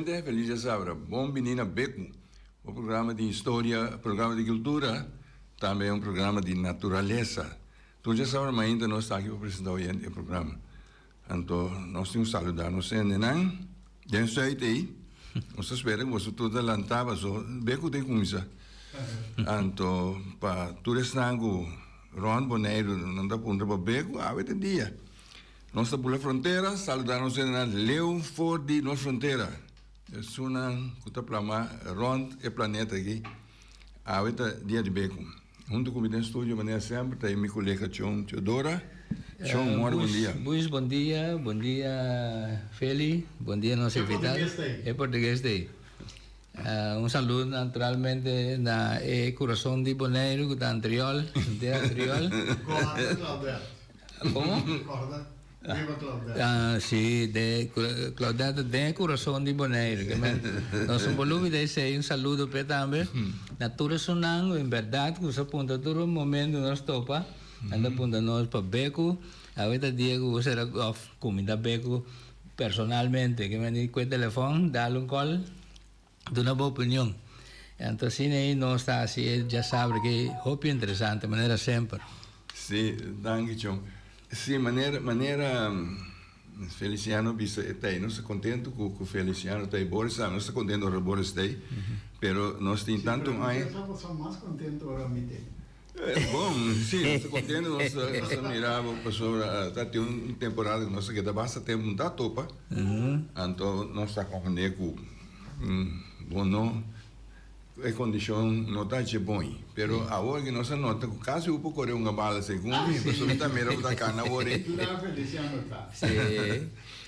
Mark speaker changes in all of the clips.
Speaker 1: oyente, felis djasabra. Bon bini na Beku, bo programa di historia, programa di cultura, tambe un programa di naturalesa. Tur djasabra mainta nos ta aki pa presenta oyente e programa. Anto nos tin un saluda nos hendenan den Zuid ei. Nos ta spera ku boso tur ta lanta paso Beku ta kuminsa. Anto pa tur esnan ku rond Boneiru nan ta puntra pa Beku, awe ta dia. Nos ta bula frontera, saluda nos hendenan leu for di nos frontera. Esunnan ku ta plama rond e planeta aki, awe ta dia di beku. Huntu ku mi den studio manera semper ta e mi kolega Chon Teodora. Chon, mor bon dia.
Speaker 2: Buis, bon dia, bon dia Feli, bon dia nos invitado. E portugues ta ei. Un saludo naturalmente na e kurason di Boneiru ku ta Antriol, de Antriol. Como?
Speaker 3: Corda, viva Claudette.
Speaker 2: Ah, sí, de Claudette den e corazón di Bonaire. Ke men, nos un volumen de esei, un saludo p'e tambe. Na tur esunnan, en berdad ku sa punta tur un momento nos topa, nan ta punta nos pa beku, awe ta dia ku bo sera of kuminda beku personalmente. Ke men di kue telefon, dal un call, duna bo opinion. Anto asina ei nos ta hasi e djasabra aki hopi interesante, manera semper.
Speaker 1: Sí, danki Chon. Sí, manera manera Feliciano bisa e ta ei. Nos ta kontentu ku ku Feliciano ta ei. Boris tambe, nos ta kontentu ora Boris ta ei. Pero nos tin tantu aña.
Speaker 3: Sí, pero mi ta pasa mas kontentu ora mi ta ei.
Speaker 1: Bon, sí, nos ta kontentu, nos ta nos ta mira bo pasobra ta tin un temporada ku nos ta keda basta tempu no ta topa. Anto nos ta komprendé ku bo no e kondishon no ta dje bon, pero awor ke nos a nota ku kasi bo por kore un bala segun mi, pasobra mi ta mira bo ta kana awor ei.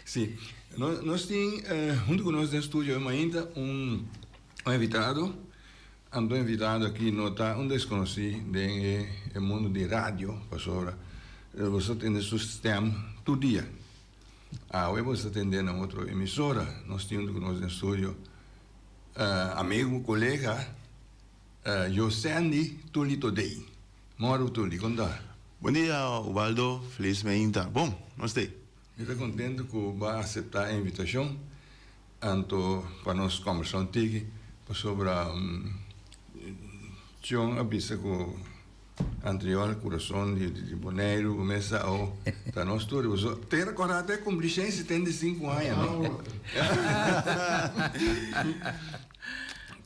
Speaker 1: Sí, nos tin huntu ku nos den studio awe mainta un invitado, anto e invitado aki no ta un deskonosí den e mundu di radio, pasobra bo sa tende su stèm tur dia. Awe bo sa tende na otro emisora, nos tin huntu ku nos den studio Amigu, kolega, Josandy Tuli Todey. Mòru Tuli, kon ta?
Speaker 4: Bon dia Ubaldo, felis meinta. Bon, nos t'ei.
Speaker 1: Mi ta kontentu ku bo a aseptá e invitashon anto pa nos kòmbersá un tiki pasobra Chon a bisa ku Antriol kurason di Boneiru bo mes sa oh ta nos tur boso te recorda te cumpli 175 aña no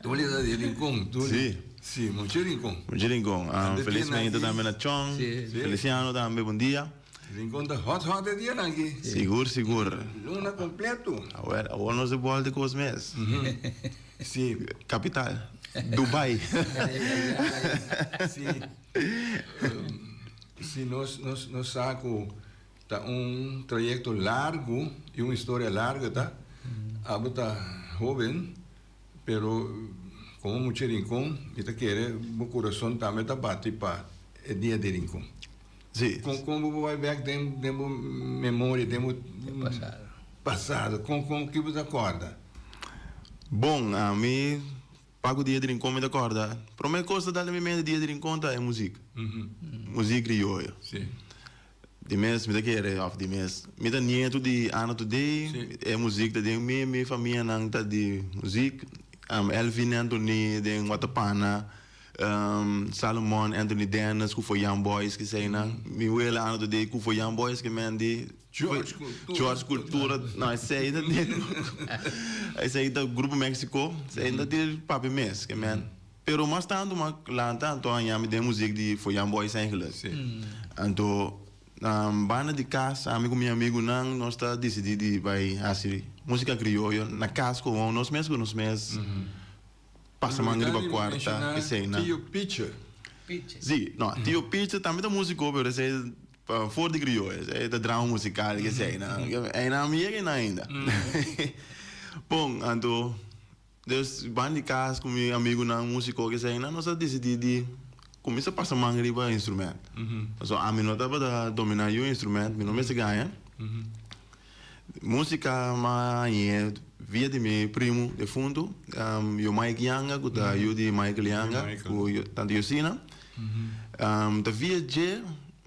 Speaker 1: Tuli ta di Rincon Tuli
Speaker 4: Si.
Speaker 1: si mucho Rincon
Speaker 4: Mucho Rincon Felizmente tambe na Chon Feliciano tambe bon dia
Speaker 1: Rincon ta hot hot e dianan aki
Speaker 4: Sigur sigur
Speaker 1: Luna completo
Speaker 4: Awor awor nos e bolta e cos mes.
Speaker 1: Sí.
Speaker 4: Capital. Dubai.
Speaker 1: Sí. Sí, nos, nos, nos sa cu ta un trayecto largo y un historia largo ta. Abo ta hoben, pero como mucha Rincon, mi ta kere bo corazon tambe ta bati pa e dia di Rincon.
Speaker 4: Sí.
Speaker 1: Con, con bo bai bek den, den bo memoria, den bo
Speaker 2: pasado.
Speaker 1: Pasado. Con, con, ki bo ta corda?
Speaker 4: Bon, ami pa ku dia di Rincon mi ta kòrda, promé kos ta dal den mi mente dia di Rincon ta e muzik, muzik krioyo. Di mes mi ta kere, òf di mes, mi ta nietu di Ana Today, e muzik ta den mi, mi famianan ta di muzik, Elvin Anthony den Watapana, Salomon Anthony Dennis ku Foyan Boys kiseinan, mi wela Ana Today ku Foyan Boys ke men di.
Speaker 1: George Cultura.
Speaker 4: George Cultura, no esei ta di esei ta Grupo Mexico, esei ta di papi mes, ke men. Pero mas tantu mas lanta anto a haña mi den muzik di Foyan Boys eigenlijk.
Speaker 1: Sí.
Speaker 4: Anto banda di kas ami ku mi amigunan nos ta disidí di bai hasi músika krioyo na kas komo nos mes ku nos mes. Pasa man riba kuarta esei-nan.
Speaker 1: Tio Piche.
Speaker 4: Sí, no, Tio Piche tambe ta músiko, pero esei for di krioyo, esei ta drama musikal i esei-nan. Einan mi yega einan ainda. Bon, anto, dus banda di kas ku mi amigunan músiko ku esei-nan nos a disidí di kuminsá pasa man riba instrumènt. Pasobra ami no tabata dominá yu instrumènt, mi no mester gaña. Músika m'a hañ'é via di mi primu defuntu, yo Mike Yanga, ku ta yu di Michael Yanga, ku tante Yosina. Ta via dje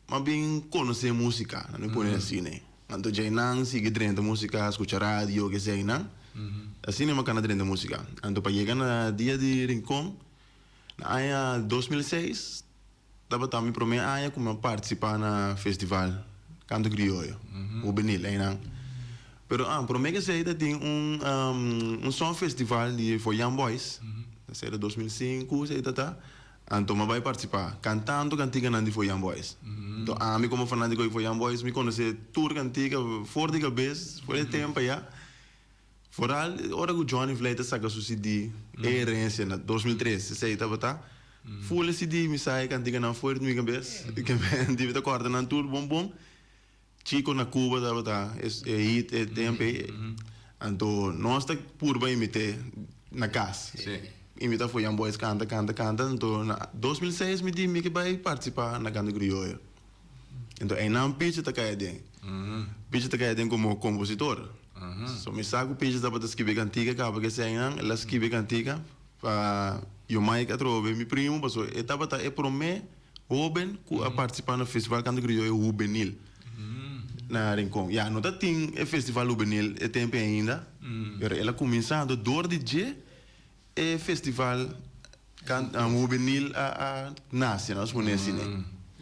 Speaker 4: m'a bin konosé músika, nan mi pone asina. Anto djeinan sigui drenta músika, skucha radio, keseinan. Asina mi a kana drenta músika. Anto pa yega na Dia di Rincon, na aña 2006, tabata mi promé aña ku mi a partisipá na festival Kanto Krioyo, hubenil einan. Pero ah, promé ku esei ta tin un un son festival di for young boys, esei ta 2005 esei ta ta, anto mi a bai partisipá kantando kantikanan di for young boys. Anto ami komo fanátiko di for young boys mi konosé tur kantika for di kabes for e tempu ayá. Foral ora ku Johnny Vlei ta saka su CD E Herencia na 2003, esei tabata full e CD, mi sa e kantikanan fuert mi kabes, mi ta kòrda nan tur bon bon. Chico na Cuba tabata e hit e tempu ei, anto nos ta purba imit'é na kas, imita Foyan Boys kanta kanta kanta, anto na 2006 mi di mi ke bai partisipá na Canto Crioyo. Anto einan Pichi ta kai aden. Pichi ta kai aden komo kompositor. So mi sa ku Pichi tabata skibi kantika kaba ku esei einan, el a skibi kantika pa Yomaica atrobe mi primo pasobra e tabata e promé hoben ku a partisipá na Festival Kanto Krioyo Hubenil na Rincon. Ya, no ta tin e festival hubenil e tempu ainda, pero el a kuminsá anto dor di dje e festival hubenil a nase, nos pone asina.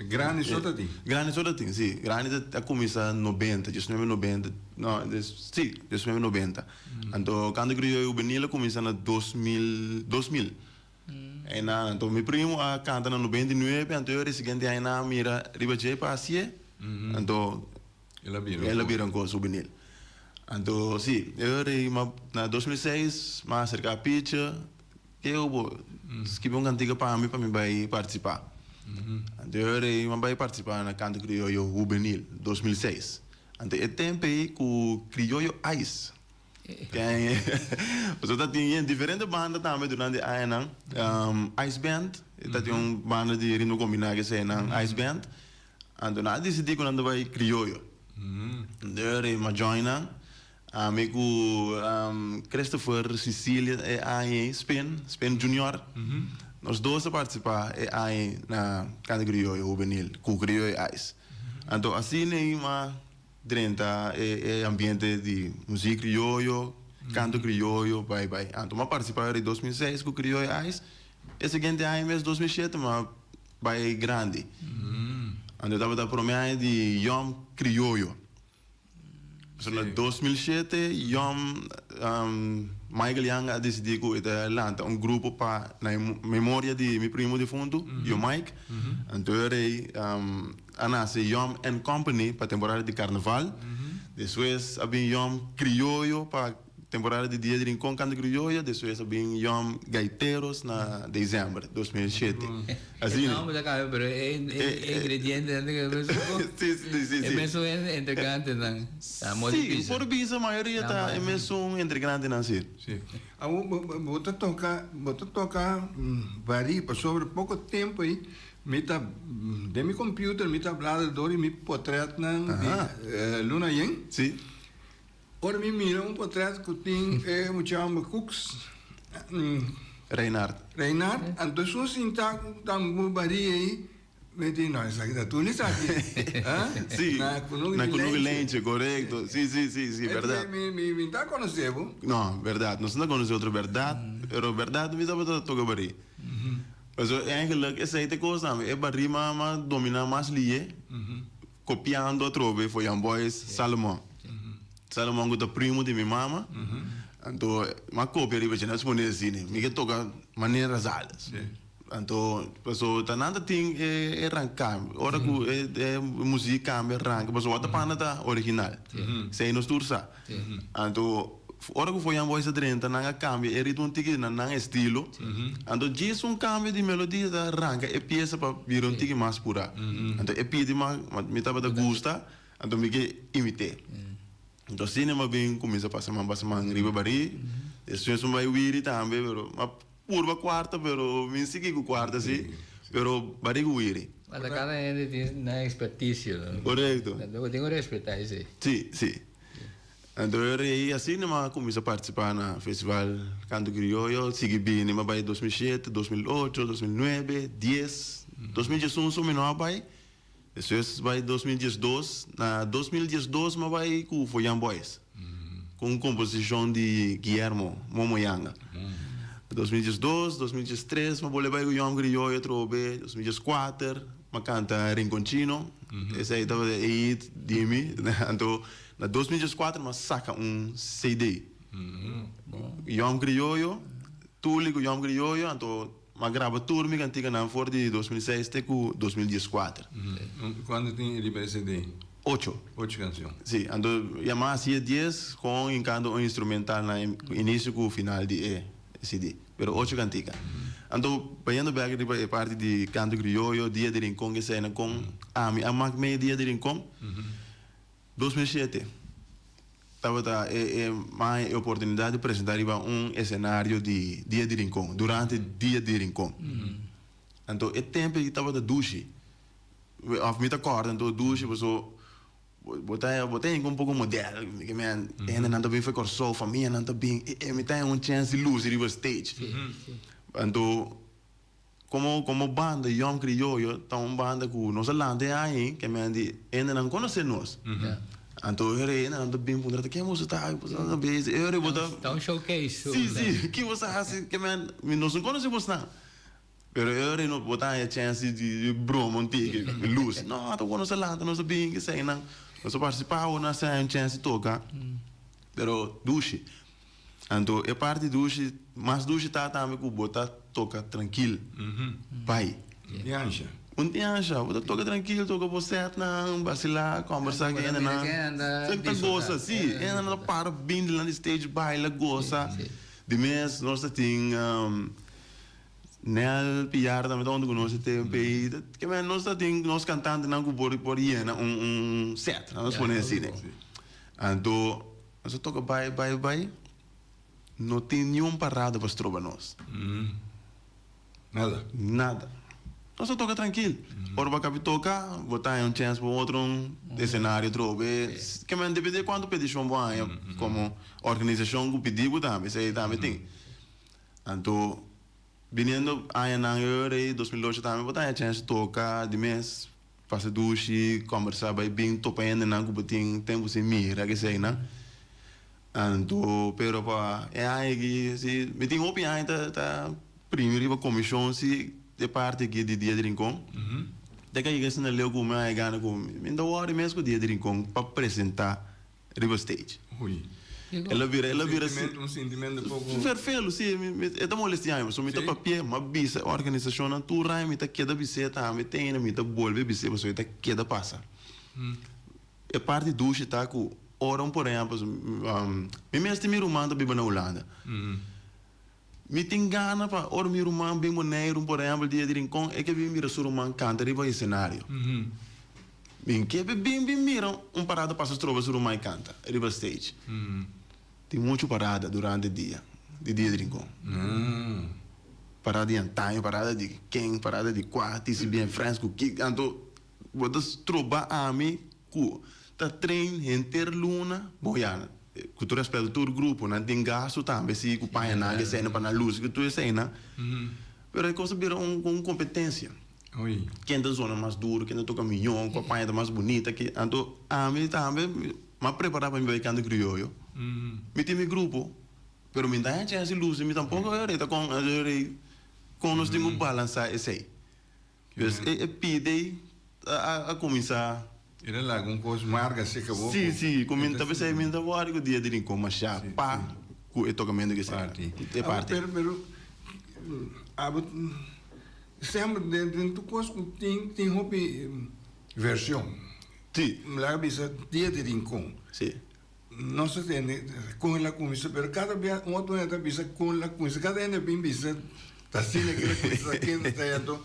Speaker 1: Grandi so ta tin?
Speaker 4: Grandi so ta tin, si. Grandi a kuminsá nobenta, diesnuebe nobenta, no, si, diesnuebe nobenta. Anto Kanto Krioyo Hubenil a kuminsá na 2000, 2000. Einan, anto mi primo a kanta na 99, anto e siguiente aña a mira riba dje pa hasié, anto
Speaker 1: El a bira
Speaker 4: el a bira un kos hubenil. Anto si, e ora ei ma na 2006 mi a aserká Picha, ke bo skibi un kantika pa mi pa mi bai partisipá. Anto e ora ei mi a bai partisipá na Kanto Krioyo Hubenil 2006. Anto e tempu ei ku Krioyo Ice. Pasobra ta tin diferente banda tambe durante e añanan. Ice Band, ta tin un banda di ritmo kombiná ke esei nan Ice Band. Anto nan a disidí ku nan ta bai krioyo. Dor e m'a join nan. Ami ku Christopher Cicilia e aña ei, Spin, Spin Junior. Nos dos a partisipá e aña ei na Kanta Krioyo Hubenil ku Krioyo Ice. Anto asina ei m'a drenta e ambiente di muzik krioyo, kanto krioyo, bai bai. Anto m'a partisipá di 2006 ku Krioyo Ice. E siguiente aña mes, 2007, m'a bai grandi. Anto tabata prome aña di Yom Krioyo. So na 2007 Yom Michael Young a disidí ku e ta lanta un grupo pa na e memoria di mi primo difuntu, Yo Mike. Anto e rei a nase Yom and Company pa temporada di karnaval. Despues a bin Yom Krioyo pa Temporada di Dia di Rincon Canto Criolla, despues a bin Yom Gaiteros na december 2007.
Speaker 2: Asina. E nomber ta cambia pero e ingredientenan ta keda mesun cos.
Speaker 4: Si, si, si.
Speaker 2: E mesun integrantenan.
Speaker 4: Si, por bisa mayoria ta e mesun integrantenan si.
Speaker 1: Si. Awor bo ta toca, bo ta toca bari pasobra poco tempo ei mi ta den mi computer mi ta bladra door di mi potretnan di luna yen.
Speaker 4: Si.
Speaker 1: Ora mi mira un potret ku tin e mucha homber Cooks,
Speaker 4: Reinhard.
Speaker 1: Reinhard, anto esun sinta ku tambu bari ei, mi di no esaki ta tur esaki.
Speaker 4: Si,
Speaker 1: Na Kunuku
Speaker 4: na
Speaker 1: di
Speaker 4: Kunuku
Speaker 1: Lenche.
Speaker 4: Lenche, korekto. Si, si, si, si, bèrdat.
Speaker 1: Mi, mi, mi ta konosé bo.
Speaker 4: No, bèrdat. Nos no ta konosé otro bèrdat, pero bèrdat mi tabata toka barí. Pasobra eigenlijk esei ta e kos tambe, e barí ma dominá mas lié. Kopiando atrobe for Jan Boys Salomon. Salomon ku ta primo di mi mama. Anto m'a kopia riba dje, nos pone asina. Mi ke toka manera Rosales. Anto paso ta nan ta tin e ranka. Ora ku e muzik kambia ranka paso Watapanda ta original. Esei nos tur sa. Anto ora ku for Jan Boys a drenta nan a kambia e ritmo un tiki na nan estilo. Anto djis un kambio di melodia ta ranka e piesa pa bira un tiki mas purá. Anto e pidi ma mi tabata gusta, anto mi ke imit'é. Anto asina mi a bin kuminsá pasa man pasa man riba barí. Despues mi bai wiri tambe pero mi a purba kuarta pero mi sigui ku kuarta si, pero barí ku wiri.
Speaker 2: Ata kada hende tin nan ekspertisio.
Speaker 4: Korekto.
Speaker 2: Anto bo tin ku respetá esei.
Speaker 4: Si, si. Anto e rei asina mi a cuminsa participa na festival Canto Crioyo, sigui bini mi a bay 2007, 2008, 2009, dies, 2011 so mi no a bay, despues bay 2012, na 2012 mi a bay cu Foyan Boys. Ku un komposishon di Guillermo Momo Yanga. 2012, 2013 mi a bolbe bai ku Yom Krioyo atrobe, 2014 mi a kanta Rinconchino, esei tabata e hit di mi. Anto na 2014 mi a saka un CD. Yom Krioyo, Tuli ku Yom Krioyo, anto mi a graba tur mi kantikanan for di 2006 te ku 2014.
Speaker 1: Kuantu tin riba e CD?
Speaker 4: Ocho.
Speaker 1: Ocho canción.
Speaker 4: Sí, anto yama hasi e dies con hincando un instrumental na inicio cu final di e CD. Pero ocho cantica. Anto bayendo bek riba e parti di canto crioyo, Dia di Rincon esei con ami a mak mee Dia di Rincon. 2007 tabata e e mai e oportunidad di presenta riba un escenario di Dia di Rincon, durante Dia di Rincon. Anto e tempo ei tabata dushi. Of mi ta kòrda anto dushi paso bo ta bo ta hinka un poko modèl ke men hendenan ta bin for Kòrsou famianan ta bin e mi ta haña un chèns di lusi riba stage anto komo komo banda Yom Krioyo ta un banda ku nos a lanta e aña ei ke men di hendenan konosé nos anto e ora hendenan ta bin puntra ta ken boso ta boso ta bezig e ora bo ta
Speaker 2: Ta un showcase
Speaker 4: si si ki boso a hasi ke men nos no konosé bosnan. Pero e ora no bo ta haña chèns di broma un tiki, lus. No, ta wou nos a lanta, nos a bin, eseinan. Nos a partisipá awor nos a haña un chèns di toka. Pero dushi. Anto e parti dushi, mas dushi ta tambe ku bo ta toka trankil. Bai.
Speaker 1: Un tin ansha.
Speaker 4: Un tin ansha. Bo ta toka trankil, toka bo sètnan, basilá, kòmbersá ku hendenan. Ta gosa, si. Hendenan ta para bin dilanti stage, baila, gosa. Di mes nos ta tin. Nel Piar tambe ta huntu ku nos e tempu ei. Ke men nos ta tin nos kantantenan ku por por yena un un set, nos pone asina. Anto nos a toka bai bai bai, no tin niun parada pa stroba nos.
Speaker 1: Nada.
Speaker 4: Nada. Nos a toka trankil. Ora bo a kabi toka, bo ta haña un chèns pa un otro esenario atrobe. Ke men depende kuantu petishon bo haña komo organisashon ku pidi bo tambe, esei tambe tin. Anto biniendo añanan eur ei 2008 tambe bo ta haña chèns di toka di mes, pasa dushi, kòmbersá bai bin topa hendenan ku bo tin tempu sin mira keseinan. Anto pero pa e aña aki si mi tin hopi aña ta ta primi riba komishon si e parti aki di Dia di Rincon. Te ka yega asina leu ku mi a haña gana ku mi no ta wòri mes ku Dia di Rincon pa presentá riba stage.
Speaker 1: Ui.
Speaker 4: El a bira, el a bira
Speaker 1: si. Un sentimento poco.
Speaker 4: Vervelu, si, mi, mi, e ta molestia mi, pasobra mi ta papia, mi a bisa e organisacionnan tur aña mi ta keda bis'é tambe, te ainda mi ta bolbe bis'é pasobra e ta keda pasa. E parti dushi ta cu ora un por ehempel, mi mes tin mi ruman ta biba na Hulanda. Mi tin gana pa ora mi ruman bin Boneiru, por ehempel, dia di Rincon, e ke bin mira su ruman kanta riba esenario. Mi ke pe bin bin mira un parada pasa stroba su ruman e kanta riba stage. Tin muchu parada durante dia di dia di Rincon. Parada di antaño, parada di ken, parada di kua, TCB and Friends ku ki. Anto bo ta stroba ami Ku ta train henter luna, bon ya, ku tur respeto tur grupo nan tin gastu tambe si ku paña nan ke esei pa nan lusi ku tur eseinan, pero e kos a bira un un kompetensia. Ken ta zona mas duru, ken ta toka mihó, kua paña ta mas bunita, ke anto ami tambe mi a prepara pa mi bai kanta krioyo, mi tin mi grupo, pero mi no ta haña chèns di lusi, mi tampoko e rei ta kon e rei kon nos tin ku balansá esei. Dus e pide a kuminsá.
Speaker 1: Era laga un kos marga seka bo.
Speaker 4: Sí, sí, ku mi ta pensá mi ta wòrdu ku dia di Rincon mashá pa ku e tokamentu ke sera. E parti.
Speaker 1: Pero, pero, abo semper den den tur kos ku tin tin hopi vershon.
Speaker 4: Sí.
Speaker 1: Mi laga bisa dia di Rincon.
Speaker 4: Sí.
Speaker 1: Nos ta tende kon el a kuminsá, pero kada bia un otro hende ta bisa kon el a kuminsá. Kada hende bin bisa ta asina ke el a kuminsá, ken ta esei. Anto,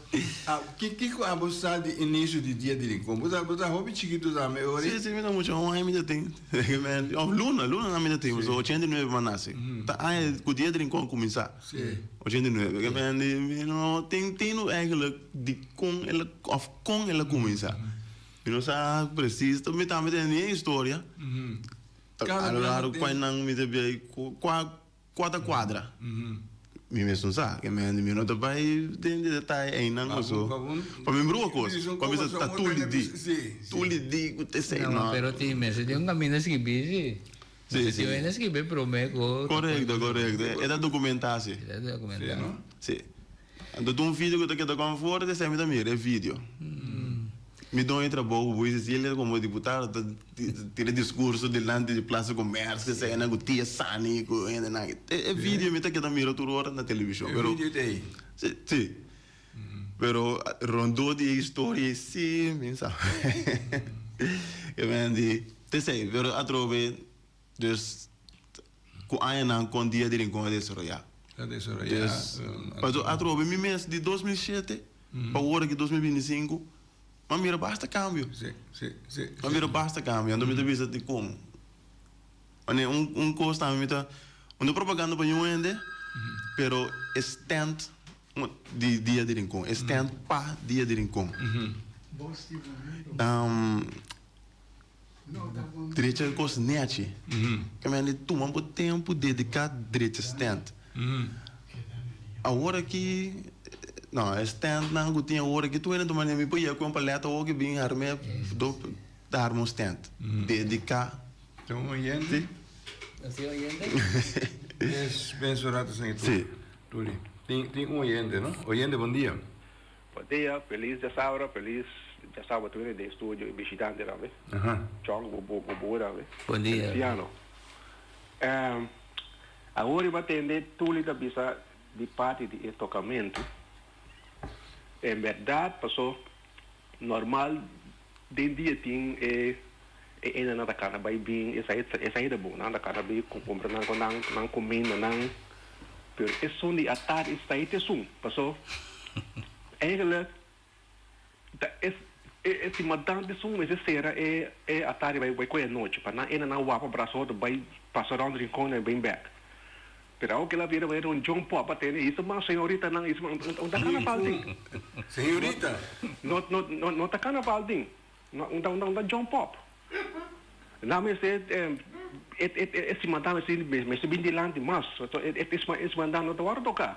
Speaker 1: kiko abo sa di inisio di Dia di Rincon? Bo ta bo ta hopi chikitu tambe ora.
Speaker 4: Sí, sí, mi ta mucha, un aña mi ta tin. Òf luna, luna nan mi ta tin, pasobra 89 mi a nase. Ta aña ku Dia di Rincon a kuminsá. 89. Mi no tin tinu eigenlijk di kon el a òf kon el a kuminsá. Mi no sa precies, mi tambe tene ni e historia. Ta a lo largo kua nan mi ta bia kua kua ta kuadra. Mi mes no sa, ke men mi no ta bai den di detaye einan paso pa mi brua kos, pa mi sa ta tuli di, tuli di ku ta esei
Speaker 2: no. Pero tin mester tin un kaminda skibí si.
Speaker 4: Si, si.
Speaker 2: Tin hende skibi prome ku.
Speaker 4: Korekto, korekto. E ta dokumentá si.
Speaker 2: E ta dokumentá.
Speaker 1: Si, no?
Speaker 4: Si. Anto ta un video ku ta keda kon fuerte esei mi ta mira e video. Mi doño trabou Buy Cecilia komo diputado ta tira diskurso dilanti di Plaza Comercio esei nan ku tia Sani ku hendenan. E video mi ta keda mira tur ora na televishon.
Speaker 1: E video ta ei?
Speaker 4: Si, si. Pero rondó di e historia ei si mi sa. Ke men di t'esei pero atrobe dus ku añanan kon Dia di Rincon a desaroyá.
Speaker 1: A desaroyá.
Speaker 4: Dus paso atrobe mi mes di 2007 pa ora aki 2025 m'a mira basta kambio.
Speaker 1: Si, si, si.
Speaker 4: M'a mira basta kambio anto mi ta bisa dikon. Wanneer un un kos tambe mi ta un ta propaganda pa niun hende pero e stand di Dia di Rincon e stand pa Dia di Rincon. Drecha e kos nechi. Ke men di tuma bo tempu dediká drecha stand. Awor aki no e standnan ku tin awor aki tur hende ta manda mi por yega ku un paleta awor ki bin harm'é do ta harma un stand. Dediká.
Speaker 1: Tin un oyente?
Speaker 2: Nos tin oyente?
Speaker 1: Bes bes un rato sin
Speaker 4: Sí.
Speaker 1: Tuli. Tin tin un oyente no? Oyente bon dia.
Speaker 5: Bon dia, felis djasabra, felis djasabra tur hende den studio y bishitante tambe. Chong, bo bo bo tambe.
Speaker 2: Bon dia.
Speaker 5: Feliciano. Awor riba tende Tuli ta bisa di parti di e tocamento. En berdad paso normal den dia tin e e hendenan ta cana bay bin esai esai ta bon nan ta cana bay cumpra nan nan nan cuminda nan. Pero esun di atardi esai ta esun paso eigenlijk ta es e si madan ta esun mester sera e e atardi bai bai koe anochi pa nan ena nan wapa brasa otro bai pasa rond rincon en bin bek pero awor kila bira manera un jong pop a tene y su señorita nan y su no ta carnaval tin
Speaker 1: Señorita.
Speaker 5: No no no no ta carnaval tin no un ta un ta jong pop. Nan mester e e simandan mester mester bin dilanti mas e e simandan no ta wòrdu toká.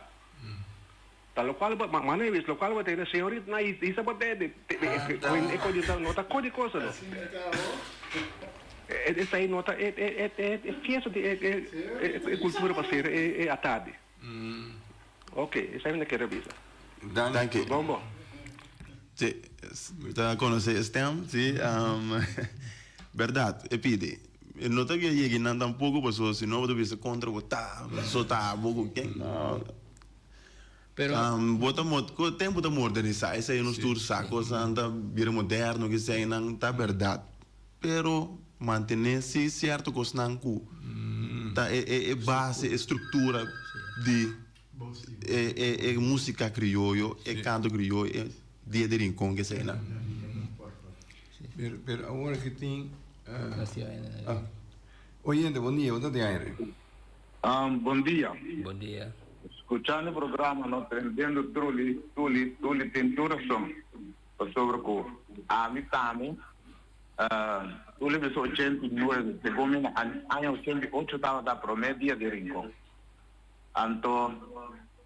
Speaker 5: Ta lokual bo mane wis lokual bo tene señorita nan hisa bo dede e kos no ta kos di cosa no. Esei no ta e e e fiesta di e e kultura pa sera e atardi. Ok esei mi ta kere bisa.
Speaker 4: Danki.
Speaker 5: Bon bon.
Speaker 4: Si, mi ta conoce e stem, si. Berdad, e pidi. E no ta bia yega nan tampoco pasobra si no bo ta bisa contra bo ta, so ta abo cu ken. No.
Speaker 2: Pero.
Speaker 4: Bo ta mo, cu tempo ta modernisa, esey nos tur sa, cosnan ta bira moderno, eseynan ta berdad. Pero mantene si cierto cosnan cu ta e e base, e structura di e e e musica crioyo, e canto crioyo, e Dia di Rincon eseynan.
Speaker 1: Pero pero awor ki tin Oyente bon dia, bo ta den aire.
Speaker 6: Bon dia.
Speaker 2: Bon dia.
Speaker 6: Scuchando e programa no trendiendo Truli, Tuli, Tuli tin tur razon pasobra cu ami tambe Tuli bisa 89 segun mi na aña 88 tabata prome dia di Rincon anto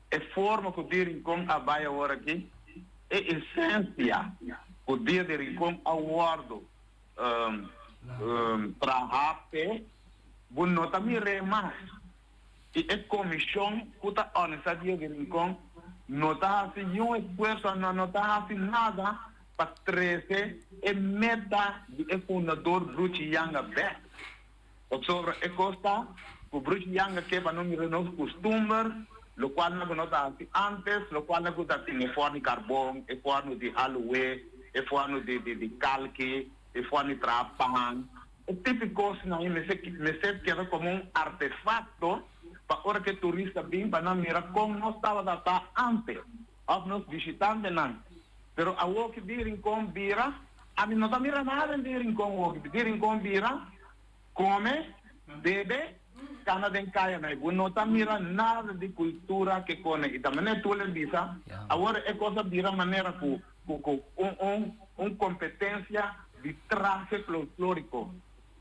Speaker 6: e forma cu di Rincon a bay awor aki e esencia cu dia di Rincon a wordo traha p'e bo no ta mir'é mas. I e komishon ku ta organisá Dia di Rincon no ta hasi niun esfuerso, no no ta hasi nada pa trese e meta di e fundador Bruchi Yanga bèk. Pasobra e kos ta ku Bruchi Yanga ke pa no mira nos kustumber, lokual nan ku no ta hasi ántes, lokual nan ku ta tin e fòrnu di karbon, e fòrnu di aloe, e fòrnu di di kalki, e fòrnu di traha pan. E tipo di kosnan ei mester mester keda komo un artefakto pa ora ku e turista bin pa nan mira kon nos tabata ta ántes òf nos bishitantenan. Pero awor ki di Rincon bira, ami no ta mira nada di Rincon awor ki di Rincon bira, kome, bebe, kana den kaya na bo no ta mira nada di kultura ke kone. I ta manera Tulen bisa, awor e kos a bira manera ku ku ku un un un kompetensia di trahe folklóriko.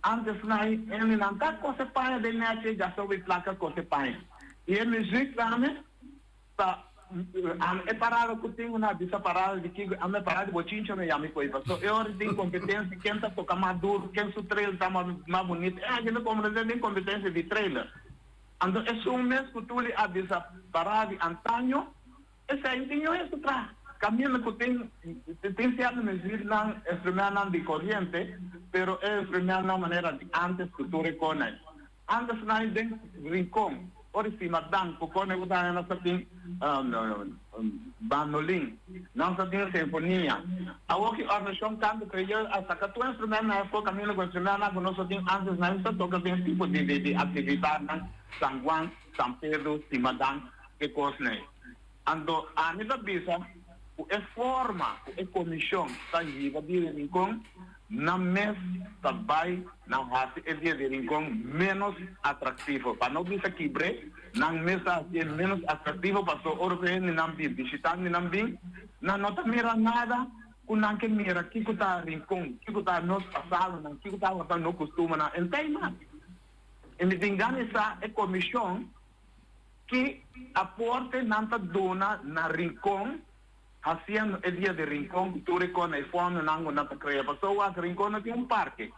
Speaker 6: Antes nan hendenan ta kose paña den nechi, ya sobi plaka kose paña. I e muzik tambe ta. E parada ku tin una bisa parada di kiko ame parada di bochincha no yami koe paso e ora tin kompetensia ken ta toka mas duro ken su trailer ta mas bunito e aki ta komprende den kompetensia di trailer anto esun mes ku Tuli a bisa parada di antaño esei tin yo eso traha kaminda ku tin tin sierto muzieknan instrumentnan di koriente pero e instrumentnan manera di antes ku tur e kone. Antes nan den Rincon, ora i stima Dan ku kone ku ta nan sa tin bandolin, nan sa tin sinfonia. Awor ki Ornashon Kanto Kreyol a saka tur instrument nan afó kaminda ku instrument nan ku nos sa tin antes nan sa toka den tipo di di aktividatnan San Juan, San Pedro, Stima Dan, e kosnan ei. Anto ami ta bisa ku e forma ku e komishon ta hiba di Rincon Nan mes ta bai na hasi e dia di Rincon ménos atraktivo. Pa no bisa kibr'é, nan mes ta hasié ménos atraktivo pasobra ora ku hendenan bin, bishitantenan bin, nan no ta mira nada ku nan ke mira kiko ta Rincon, kiko ta nos pasadonan, kiko tabata nos kustumernan. Entei mas. I mi tin gana di sa e komishon ki aporte nan ta duna na Rincon. Haciendo e dia di Rincon cu tur e cona e fondonan cu nan ta crea. Pasobra wak Rincon no tin un parke.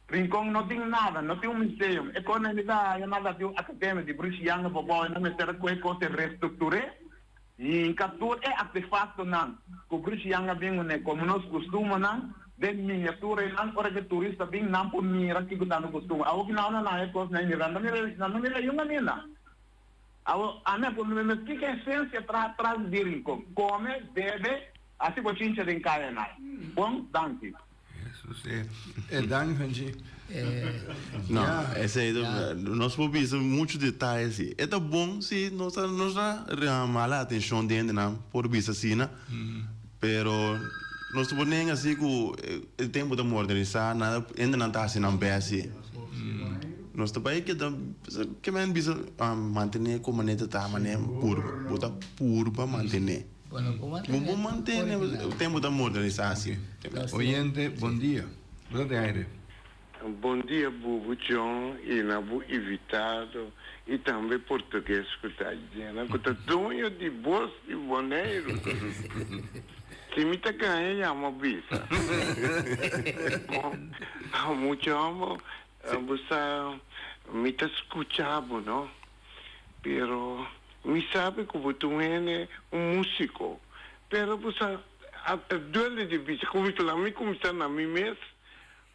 Speaker 6: Rincon no tin nada, no tin un museum. E cona mi ta haya nan ta tin un academia di Bruce Younger pa bou e nan mester a coge cos e restructure y hinca tur e artefactonan cu Bruce Younger a bin cune como nos costumonan den miniatura y nan ora cu e turista bin nan por mira kico ta nos costumber. Awor ki nan a haya cos nan mira nan ta mira yunga ninda. Awor, ami a puntra mi mes, kiko esensia tra tras di Rincon? Kome, bebe, hasi bochincha den kaya nai. Bon, danki.
Speaker 1: Jesus, e e danki Fenchi.
Speaker 4: No, esei ta, nos por bisa muchu detaye asi. E ta bon si nos ta nos ta hala atencion di hendenan por bisa asina, pero nos ta por nenga si ku e tempu ta modernisa, nada hendenan ta hasi nan best si. Nos ta bai keda ke men bisa mantené ku manera ta ta manera purba bo ta purba mantené bo por mantené tempu ta modernisá si.
Speaker 1: Oyente bon dia bo ta den aire.
Speaker 7: Bon dia Bubu John y na bo invitado y tambe portugues cu ta ayena cu ta doño di bos di Boneiru. Si mi ta gaña yama bisa. Mucho amo Bo sa, mi ta scucha bo, no? Pero mi sabi cu bo ta un hende, un musico. Pero bo sa, a ta duele di bisa cu mi ta laga mi cuminsa na mi mes.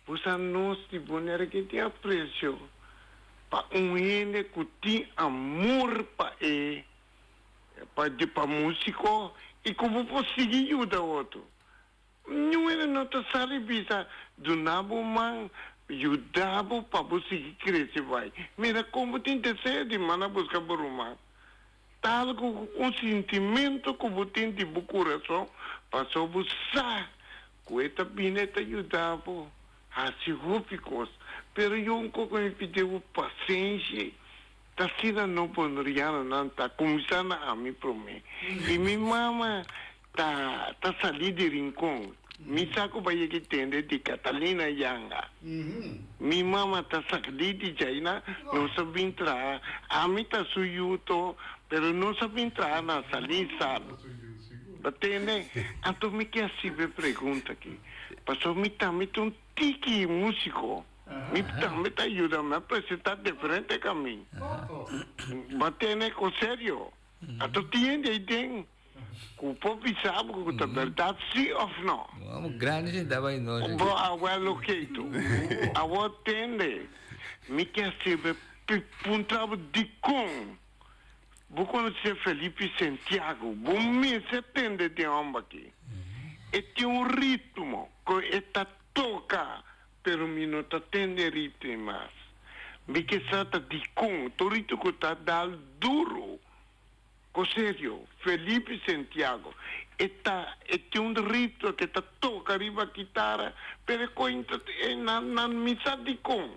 Speaker 7: Bo sa nos di Bonaire ke tin aprecio pa un hende cu tin amor pa e, pa pa musico y cu bo por sigui yuda otro. Niun hende no ta sa di bisa, Duna bo man, yuda bo pa bo sigui krese bai. Mira kon bo tin deseo di manda buska bo ruman. Ta algu, un sintimentu ku bo tin di bo kurason, pasobra bo sa ku e ta bini, e ta yuda bo hasi hopi kos. Pero yo un koko mi pidi bo pasenshi, ta asina no bonerianonan ta kuminsá na ami promé. I mi mama Ta ta salí di Rincon. Mi sa ku bai yega tende di Catalina Yanga. Mi mama ta sakdí di djaina, nos a bin traha. Ami ta su yu to, pero nos a bin traha na Salí Salu. Bo tende? Anto mi ke hasibe pregunta aki, pasobra mi tambe ta un tiki músiko. Mi tambe ta yuda mi a presentá diferente kamin. Bo tende? Ku serio. Anto tin hende ei den. Ku por bisa bo ku ta bèrdat si òf nò.
Speaker 2: Bo grandi sinta bai nos aki.
Speaker 7: Bo abuelo Keito, awor tende, mi ke sirbi puntra bo dikon bo konosé Felipe Santiago, bo mester tende den hòmber aki. E tin un ritmo ku e ta toka, pero mi no ta tende ritmo mas. Mi ke sa ta dikon, tur ritmo ku ta dal duru. Ko serio, Felipe Santiago, e ta e tin un ritmo ke ta toka riba kitara, pero e kointa e nan nan mi sa dikon.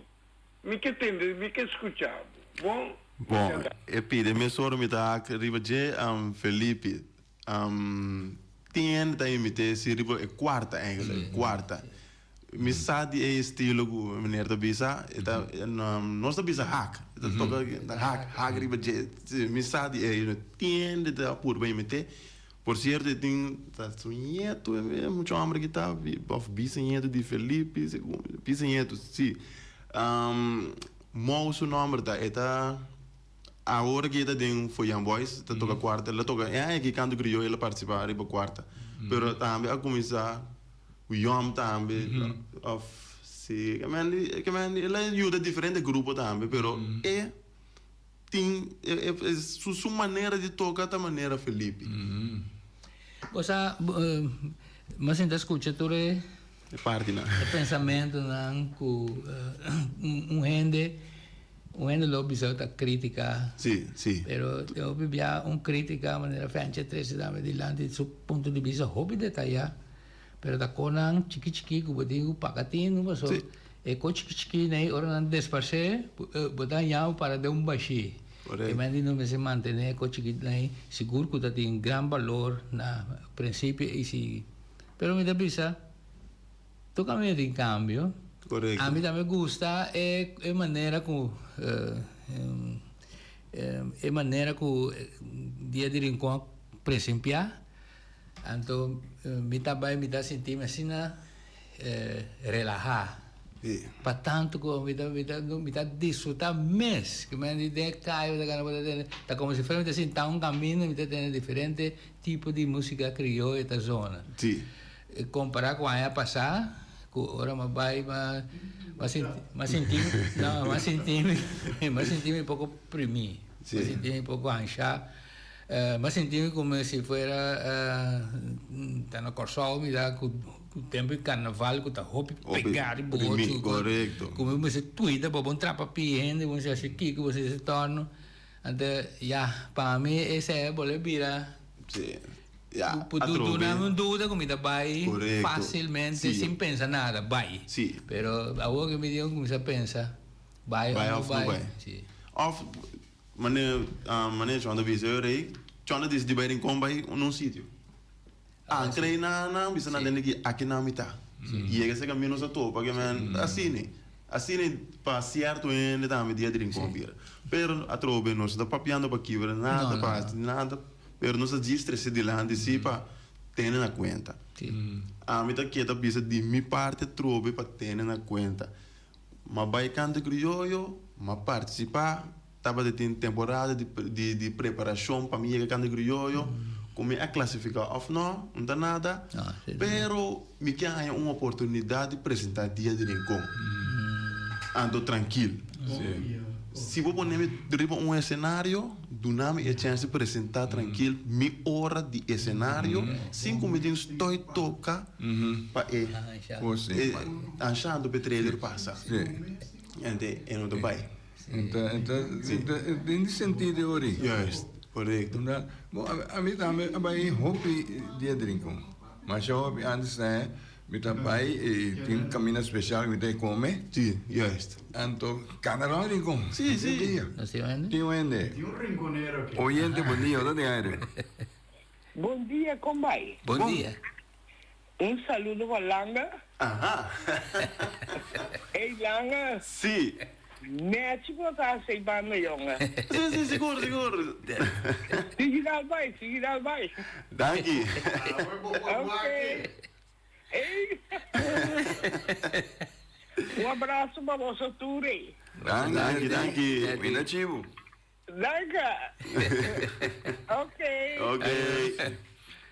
Speaker 7: Mi ke tende, mi ke skucha bo. Bon?
Speaker 4: Bon, e pide mesora mi ta hak riba dje, Felipe. Tin hende ta imit'é si riba e kuarta eigenlijk, kuarta. Mi sa di e estilo ku meneer ta bisa, e ta nos ta bisa hak, e ta toka hak, hak riba dje. Mi sa di e tiende ta purba imit'é. Por cierto e tin ta su nieto e mucha homber aki ta of bisañeto di Felipe segun bisañeto si. Mou su nomber ta e ta awor aki e ta den Foyan Boys ta toka cuarta el a toka e aña aki canto crioyo el a participa riba cuarta pero tambe a cuminsa cu Yom tambe of si el a yuda diferente grupo tambe pero e Tin e su manera di toca ta manera Felipe.
Speaker 2: Bo sa, mi a sinta scucha tur e
Speaker 4: E partinan.
Speaker 2: E pensamentonan cu un hende, un hende lo bisa ta critica.
Speaker 4: Si, si.
Speaker 2: Pero den hopi bia un critica manera Fenche trece tambe dilanti su punto di bista hopi detaya. Pero ta konan chiki chiki ku bo tin ku paga tinu paso e ko chiki chiki nei ora nan desparsé bo ta haña bo para den un bashí. E menti no mester mantené e ko chiki nei sigur ku ta tin gran balor na prinsipio i si pero mi ta bisa tur kaminda tin kambio. Ami tambe gusta e manera ku e manera ku dia di Rincon a presimpiá. Anto mi ta bai mi ta sinti mi asina relahá. Pa tantu ku mi ta mi ta mi ta disfrutá mes. Ku mi den e kaya mi ta gana bo ta tende ta komo si fuera mi ta sintá un kaminda mi ta tende diferente tipo di músika krioyo ta zona. Kompará ku aña pasá ku ora mi a bai mi a sinti mi a sinti no mi a sinti mi mi a sinti mi poko primí. Mi a sinti mi poko anshá. Mi a sinti mi como si fuera ta na Kòrsou mi ta ku tempu di karnaval ku ta hopi pegá di bocho ku mi mester tuida pa bo no trapa pia hende bo mester hasi kiko bo mester hasi tòrno anto ya pa mi esei a bolbe bira duna mi un duda ku mi ta bai fásilmente sin pensa nada bai pero awor ku mi tin ku kuminsá pensa bai òf no bai.
Speaker 4: Mane mane Chon ta bisa yo rey, Chon ta dicidi bay Rincon bay un sitio. A crey na nan bisa nan tende ki aki nan mi ta. Yega ese camino sa topa ke men asina asina pa cierto hende tambe dia di Rincon bira. Pero atrobe nos no ta papiando pa kibra nada pa haci nada pero nos ta djis trece dilanti si pa tene na cuenta. Ami ta keda bisa di mi parti atrobe pa tene na cuenta. M'a bai Canto Crioyo, m'a partisipá, tabata tin temporada di di di preparashon pa mi yega Canto Crioyo, ku mi a klasifiká òf nò, no ta nada, pero mi ke haña un oportunidat di presentá Dia di Rincon. Anto trankil. Si bo pone mi riba un esenario, duna mi e chèns di presentá trankil mi ora di esenario sin ku mi tin stoi toka pa e anshando pa e trailer pasa. Ente e no ta bai.
Speaker 1: Den di sentido ori.
Speaker 4: Juist, korekto.
Speaker 1: Bon, ami tambe a bai hopi dia di Rincon. Masha hopi antes ta Mi ta bai y tin camina special mi ta come.
Speaker 4: Si, juist.
Speaker 1: Anto cana rond Rincon.
Speaker 4: Si, si.
Speaker 2: Nos tin hende?
Speaker 1: Tin hende.
Speaker 3: Tin un rinconero aki.
Speaker 1: Oyente bon dia, ota den aire.
Speaker 8: Bon dia, con bai?
Speaker 2: Bon dia.
Speaker 8: Un saludo pa Langa.
Speaker 4: Aha.
Speaker 8: Ey Langa.
Speaker 4: Si.
Speaker 8: Nechi bo ta haci banda jongen.
Speaker 4: Si, si, sigur, sigur.
Speaker 8: Sigui dal bai, sigui dal bai.
Speaker 4: Danki.
Speaker 8: Ok. Ey. Un abrazo pa boso tur ey.
Speaker 4: Danki, danki.
Speaker 1: Mina chibu.
Speaker 8: Danka. Ok.
Speaker 4: Ok.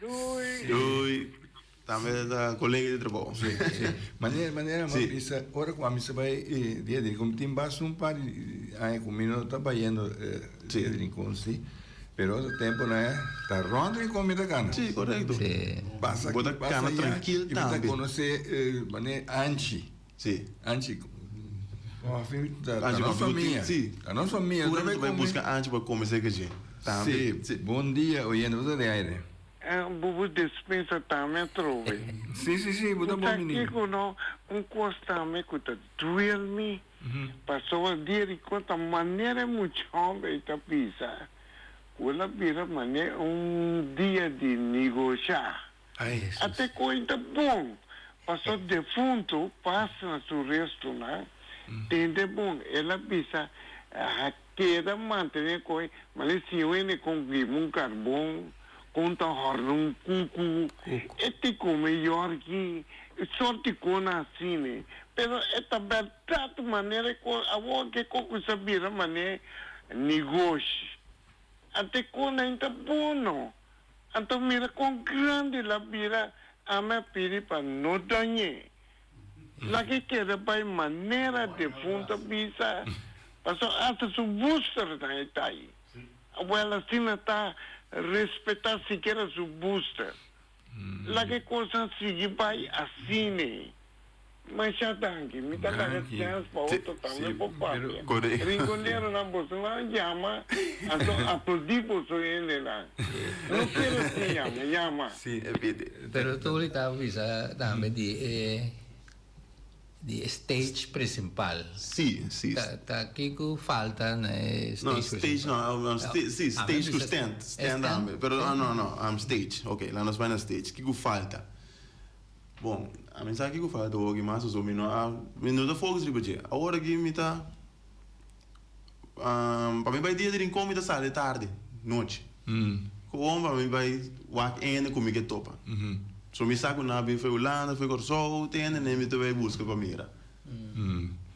Speaker 8: Doei.
Speaker 4: Doei. Tambe ta colega di trabou.
Speaker 1: Sí, sí. Manera, manera mi bisa, ora cu ami sa bay Dia di Rincon, tin basta un par di aña cu mi no ta bayendo Dia di Rincon, sí. Pero otro tempo na ta rond Rincon mi ta cana.
Speaker 4: Sí, corecto.
Speaker 2: Sí.
Speaker 1: Pasa
Speaker 4: Bo
Speaker 1: aki,
Speaker 4: ta
Speaker 1: pasa
Speaker 4: cana
Speaker 1: allá,
Speaker 4: tranquil
Speaker 1: y mi ta
Speaker 4: tambe.
Speaker 1: conoce manera Anchi.
Speaker 4: Sí.
Speaker 1: Anchi, koffie, ta
Speaker 4: Anchi
Speaker 1: nos
Speaker 4: koffie ku
Speaker 1: famia.
Speaker 4: tin, sí.
Speaker 1: Ta nos famia.
Speaker 4: Tur hende ta bai buska Anchi pa kome serka dje. Tambe.
Speaker 1: Sí. Bon dia, oyente, bo ta den aire.
Speaker 7: Bo bo despensa tambe atrobe.
Speaker 1: Sí, sí, sí, bo ta
Speaker 7: Bo
Speaker 1: bon
Speaker 7: sa
Speaker 1: bini.
Speaker 7: kiko no, un kos tambe ku ta duel mi, pasobra dia di konta manera e mucha homber ei ta bisa ku el a bira manera un dia di negoshá.
Speaker 1: Ai,
Speaker 7: Ate koin ta bon. Paso defuntu pas na su restunan, tende bon, el a bisa, Keda mantené koe, ma le siña hende kon kima un karbon, kon ta hòrna un kuku, e ti kome yòrki, e sort di konan asina. Pero e ta bèrdat manera ku awor ke kos a bira manera negoshi. Ante konan ta bono. Anto mira kon grandi el a bira, ami a pidi pa no dañ'é. Laga e keda bai manera defunto a bisa, pasobra asta su busternan e ta ei. Awel asina ta respetá sikiera su buster. Laga e kosnan sigui bai asina. Masha danki. Mi ta laga chèns pa otro tambe por papia. Rinconeronan boso no a yama, anto aplaudí boso hendenan. No kere sin yama, yama.
Speaker 2: Pero Tuli ta bisa tambe di e di e stage principal.
Speaker 4: Sí, sí.
Speaker 2: Ta ta kiko falta na e stage
Speaker 4: No, stage no, sí, stage ku stand, stand tambe. Pero no, no, stage, ok, laat nos bai na stage. Kiko falta? Bon, ami sa kiko falta hopi mas pasobra mi no a, mi no ta focus riba dje. Awor aki mi ta, pa mi bai dia di Rincon mi ta sali tardi, nochi. Gewoon pa mi bai wak hende ku mi ke topa. So mi sa ku nan a bin for Hulanda, for Kòrsou, te hende mi ta bai buska pa mira.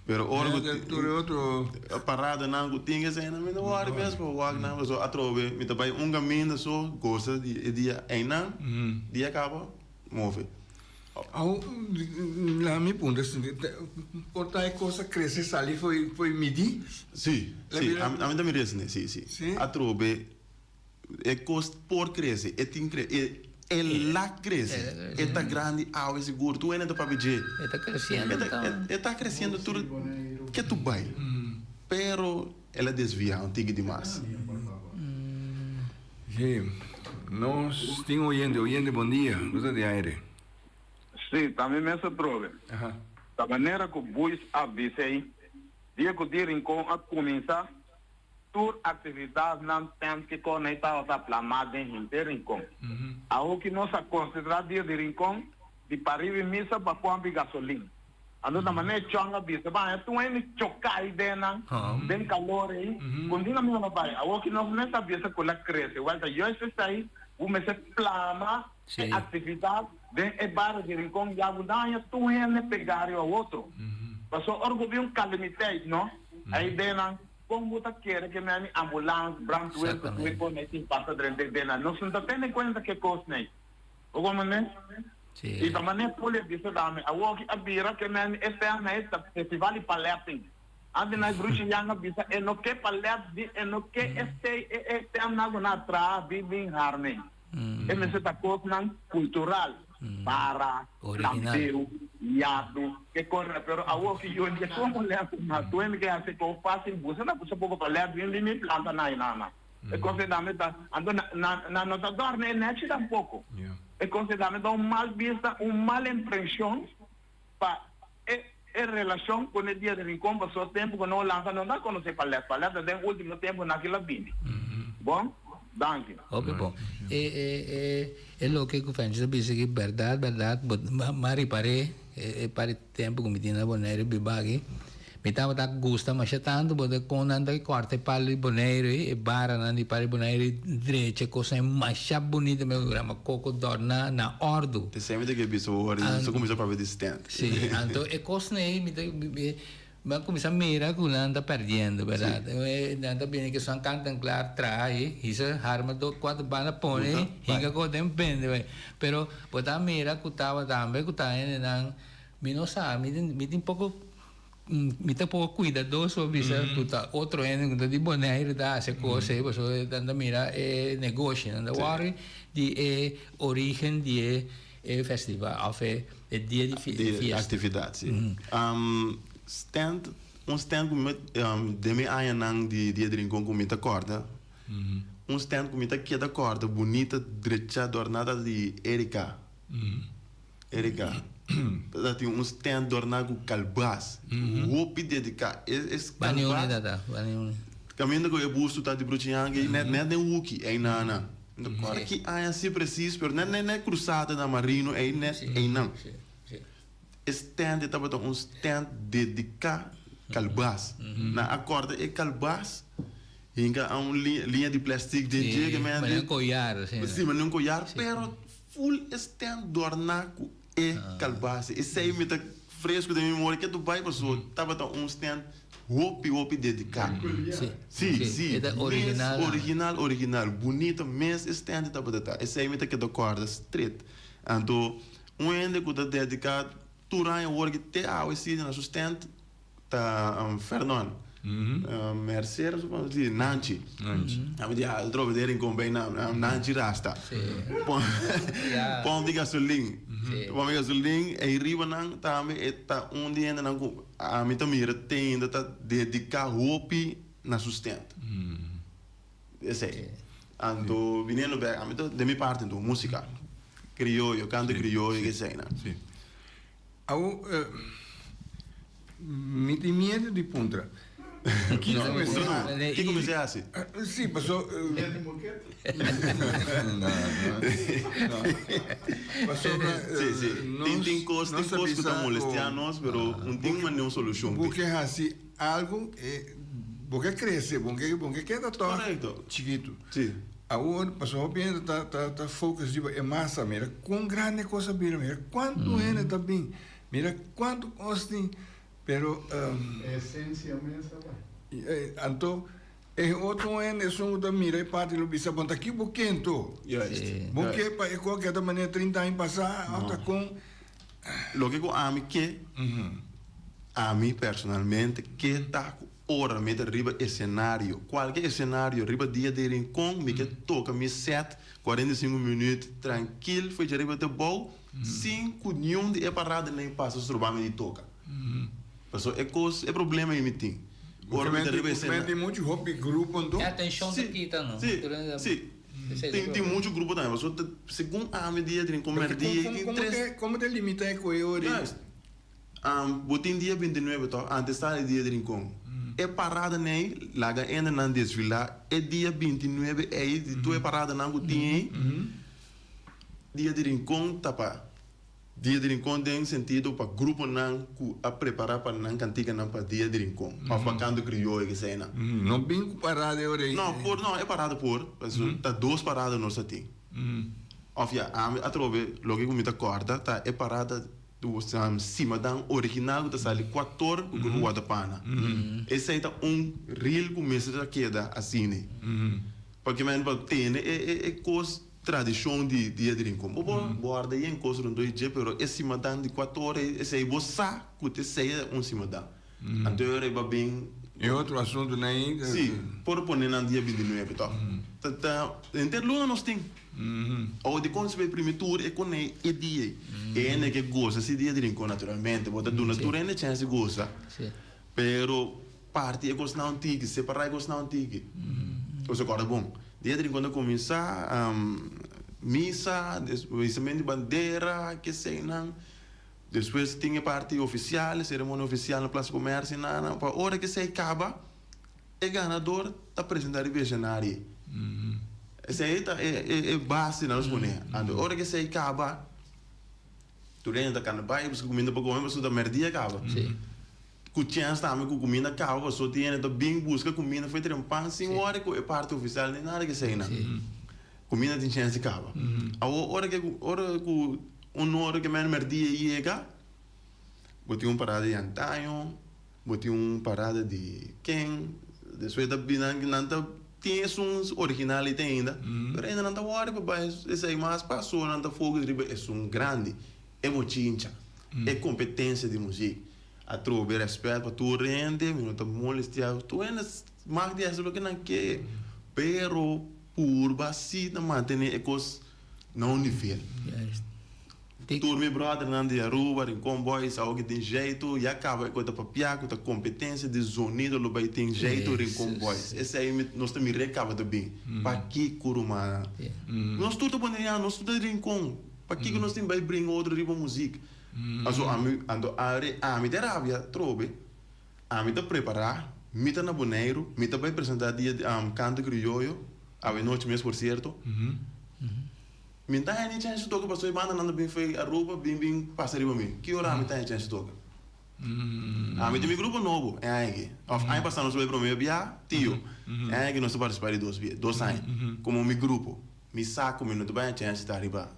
Speaker 4: Pero ora ku
Speaker 1: Tur e otro
Speaker 4: paradanan ku tin esei mi no wòri mes pa wak nan pasobra atrobe mi ta bai un kaminda so gosa di e dia einan, dia kaba. Move.
Speaker 1: Awo la mi puntra si por ta e cos a crece sali fo'i fo'i midi?
Speaker 4: Si, si, ami ta mira esne, si, si. Atrobe e cos por crece, e tin cre, e e la crece, e ta grandi awe sigur, tur hende ta papia dje.
Speaker 2: E ta creciendo ta.
Speaker 4: E ta creciendo tur ke tur bai, pero el a desvia un tiki di mas.
Speaker 1: Sí, nos tin oyente, oyente bon dia, bo ta di aire.
Speaker 6: Sí, ta mi mes atrobe. Ta manera ku Buis a bisa ei, dia ku di Rincon a kuminsá, tur aktividatnan tent ke kon ei tabata plamá den henter Rincon. Awoki nos a konsentrá dia di Rincon di pariba e misa pa pòmpi gasolin. Anto ta manera e chong a bisa, Ban, e tun hende choká ei den nan, den kalor ei, kon tin amigo no bai. Awor ki nos mes a bisa ku el a krese, wèl ta juist esei, bo mester plama e aktividat den e bario di Rincon ya bo daña tur hende pegá riba otro. Pasobra ora ku bin un kalamiteit, no, ei den nan, kon bo ta kere ke meni ambulans, brandweer ku tur e kos ei tin pasa drenta den nan? Nos no ta tene kuenta ke kos nei. Bo komprendé? I ta manera Poli a bisa tambe, Awoki a bira ke men e fes na e festival di paleting. Antes na e Brushi Yang a bisa e no ke palet di e no ke esei e e temnan ku nan a traha bin bin harm'e. E mester ta kosnan kultural, para, lambeu, yadu, ke kosnan. Pero awoki yu ke komo lèt na tuende ke hasi kos fásil busa na busa poko palet bin bin bin planta na einana. E kos ei tambe ta, anto nan nan no ta dòrna e nèchi tampoko. E kos ei tambe ta un mal bista, un mal impreshon pa e e relashon ku e dia di Rincon pasobra tempu ku nan Holanda no ta konosé Palet. Palet ta den último tempu nan kila bini. Bon? Danki.
Speaker 2: Hopi bon. E e e e loke ku Fenchi ta bisa aki bèrdat bèrdat bo m'a ripar'é e e par di tempu ku mi tin na Boneiru biba aki. Mi tabata gusta masha tantu bo ta kon nan ta kòrta e palu di Boneiru ei, e baranan di palu di Boneiru ei drecha e kosnan ei masha bunita mi grama koko dòrna na òrdu.
Speaker 4: Te semper ta ke bisa ora i sa kuminsá papia di stand.
Speaker 2: Si, anto e kosnan ei mi ta mi a kuminsá mira ku nan ta pèrdiendo bèrdat. Nan ta bini ke esun kantan klar traha ei, hisa harma dos kuater banda pone hinka kos den bende bai. Pero bo ta mira ku tabata tambe ku ta hendenan mi no sa mi tin mi tin poko Mi ta poko kuidadoso bisa ku ta otro hende ku ta di Boneiru ta hasi e kos ei pasobra nan ta mira e negoshi nan ta wòri di e origen di e festival òf e dia di fiesta.
Speaker 4: Di aktividat si. Stand un stand ku mi den mi añanan di dia di Rincon ku mi ta kòrda un stand ku mi ta keda kòrda bunita drecha dòrna ta di Erika. Erika, Ta tin un stand dorná ku kalbas. Hopi dediká. E e
Speaker 2: Bani
Speaker 4: kalbas.
Speaker 2: uni tata, bani uni.
Speaker 4: Kaminda ku e busto ta di Bruchiange ei nèt nèt den huki ei nana. Mi ta kòrda ki aña si presis pero nèt nèt nèt krusada na Marino ei nèt einan.
Speaker 2: Si, si.
Speaker 4: E stand e tabata un stand dediká kalbas. Nan a kòrta e kalbas hinka a un liña di plastic den dje ke men
Speaker 2: Manera un koyar asina.
Speaker 4: Sí, manera un koyar, pero full e stand dòrná ku e kalbas. Esei mi ta fresku den mi memoria ke Dubai paso tabata un stand hopi hopi dediká.
Speaker 2: Sí,
Speaker 4: Sí, sí.
Speaker 2: E ta original.
Speaker 4: Mes original, original. Bunito mes e stand tabata ta. Esei mi ta keda kòrda stret. Anto Un hende ku ta dediká tur aña wor ki te awe si na su stand ta Fernon Mercer supongo si Nanchi ami di ah trobe den Rincon bay na Nanchi Rasta pòmp di gasolin pòmp di gasolin ei riba nan tambe e ta un di hendenan ku ami ta mira te ainda ta dediká hopi na su stand Esei. Anto biniendo bek ami ta den mi parti anto musica crioyo, canto crioyo y eseinan.
Speaker 1: Si. Awo mi tin miedo di puntra. Kiko mester
Speaker 4: hasi? Kiko mester hasi?
Speaker 1: Si, paso. No, no. Pasobra
Speaker 4: Si, si. Tin tin cos, tin cos cu ta molestia nos, pero un tin manera un solucion.
Speaker 1: Bo ke hasi algo e bo ke crece, bo ke bo ke keda toch
Speaker 4: Correcto.
Speaker 1: chikitu.
Speaker 4: Si.
Speaker 1: Awor pasobra hopi hende ta ta ta focus riba e masa, mira con grandi e cos a bira, mira cuantu hende ta bin, mira cuantu cos tin, pero
Speaker 3: E esencia mes a bai.
Speaker 1: Anto e otro hende esun cu ta mira e parti lo bisa bon ta ki bo ke anto?
Speaker 4: Juist.
Speaker 2: Si.
Speaker 1: Bo ke pa e cos keda manera 30 aña pasa of ta con?
Speaker 4: Loke ku ami ke, ami personalmente ke ta ku ora mi ta riba esenario, kualke esenario riba dia di Rincon mi ke toka mi set 45 minüt trankil for djariba te bou sin ku niun di e paradanan pasa stroba mi di toka. Pasobra e kos, e problema ei mi tin. Ora mi ta riba
Speaker 1: esenario. Tin muchu hopi grupo anto?
Speaker 2: E atenshon ta kita no?
Speaker 4: Si, si. Tin tin muchu grupo tambe pasobra ta segun ami dia tin comer dia y tin tres.
Speaker 1: Como ta limita e koe ora?
Speaker 4: Juist. Bo tin dia 29 toch antes ta e dia di Rincon. E parada nei laga endenan desfila e dia 29 ei di tur e paradanan ku tin ei dia di Rincon ta pa. Dia di Rincon den sentido pa gruponan ku a prepará pa nan kantikanan pa Dia di Rincon òf pa kanto krioyo keseinan.
Speaker 1: No bin ku parada e ora ei.
Speaker 4: No, por no, e parada por, pasobra ta dos parada nos ta tin. Òf ya, ami atrobe loke ku mi ta kòrda ta e parada Simadan original ku ta sali kuator ku grupo Watapana. Esei ta un ril ku mester a keda asina. Pakimen pa tene e kos. Tradishon di Dia di Rincon. Bo por borda yen kos rondó di dje, pero e simadan di kuater ora esei bo sa ku ta esei ta un simadan. Anto e ora ei ba bin.
Speaker 1: E otro asuntunan ei.
Speaker 4: Si, por pone nan dia 29 tòg. Ta ta henter luna nos tin. Awor dikon si bo e primi tur e kone e dia ei. E hende ke gosa si Dia di Rincon naturalmente. Bo ta duna tur hende chèns di gosa. Pero Parti e kosnan un tiki, separá e kosnan un tiki. Bo sa kòrda bon. Dia di Rincon ta kuminsá, misa, hisamentu di bandera, keseinan. Despues tin e parti ofisial, e seremonia ofisial na Plaza Komersio i nana. Pa ora ku esei kaba, e ganador ta presentá riba e esenario. Esei ta e base nan nos pone. Anto ora ku esei kaba, tur hende ta kanda bai buska kuminda pa kome pasobra ta mèrdia kaba. Ku chèns tambe ku kuminda kaba paso tin hende ta bin buska kuminda for e tren pan sin wòrdu ku e parti ofisial ni nada keseinan. Kuminda tin chèns di kaba. Awor ora ke ora ku un ora ke mèn mèrdia yega bo tin un parada di antaño, bo tin un parada di ken, despues ta bin nan nan ta tin esun original ei te ainda pero ainda nan ta wòrdu pa bai esei mas paso nan ta focus riba esun grandi e bochincha e kompetensia di muzik. Atrobe rèspèt pa tur hende, mi no ta molestiá tur hende mag di hasi loke nan ke, pero purba si ta mantené e kos na un nivel. Tur mi bròdernan di Aruba, Rincon Boys, awo ki tin jeitu, ya kaba e ku ta papia ku ta kompetensia di zonido lo bai tin jeitu Rincon Boys. Esei mi nos ta mir'é kaba ta bin. Pakiko rumannan? Nos tur ta boneriano, nos tur ta di Rincon, pakiko nos tin bai bringa otro riba muzik? Paso ami, anto ari ami ta rabia trobe, ami ta prepará, mi ta na Boneiru, mi ta bai presentá dia di kanto krioyo, awe nochi mes por sierto. Mi n'ta haña ni chèns di toka pasobra e bandanan ta bin fo'i Aruba bin bin pasa riba mi. Ki ora mi ta haña chèns di toka? Ami tin mi grupo nobo e aña aki. Òf aña pasá nos a bai promé bia, tio. E aña aki nos ta partisipá di dos bia, dos aña. Komo mi grupo, mi sa ku mi no ta bai haña chèns di ta riba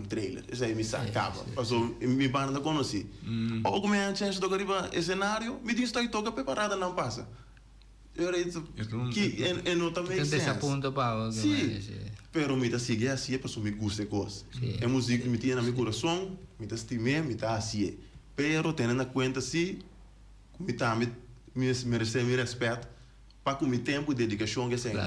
Speaker 4: trailer. Esei mi sa kaba. Pasobra mi banda ta konosí. Ora ku mi haña chèns di toka riba escenario, mi tin stoi toka pa e paradanan pasa. Ki e no ta make sense.
Speaker 2: Desapunto pa bo.
Speaker 4: Si, pero mi ta sigui hacié pasobra mi gusta e cos. E muziek mi tin na mi curason, mi ta stim'é, mi ta hacié. Pero tene na cuenta si cu mi tambe merece mi respet pa cu mi tempo y dedicacion ke esei.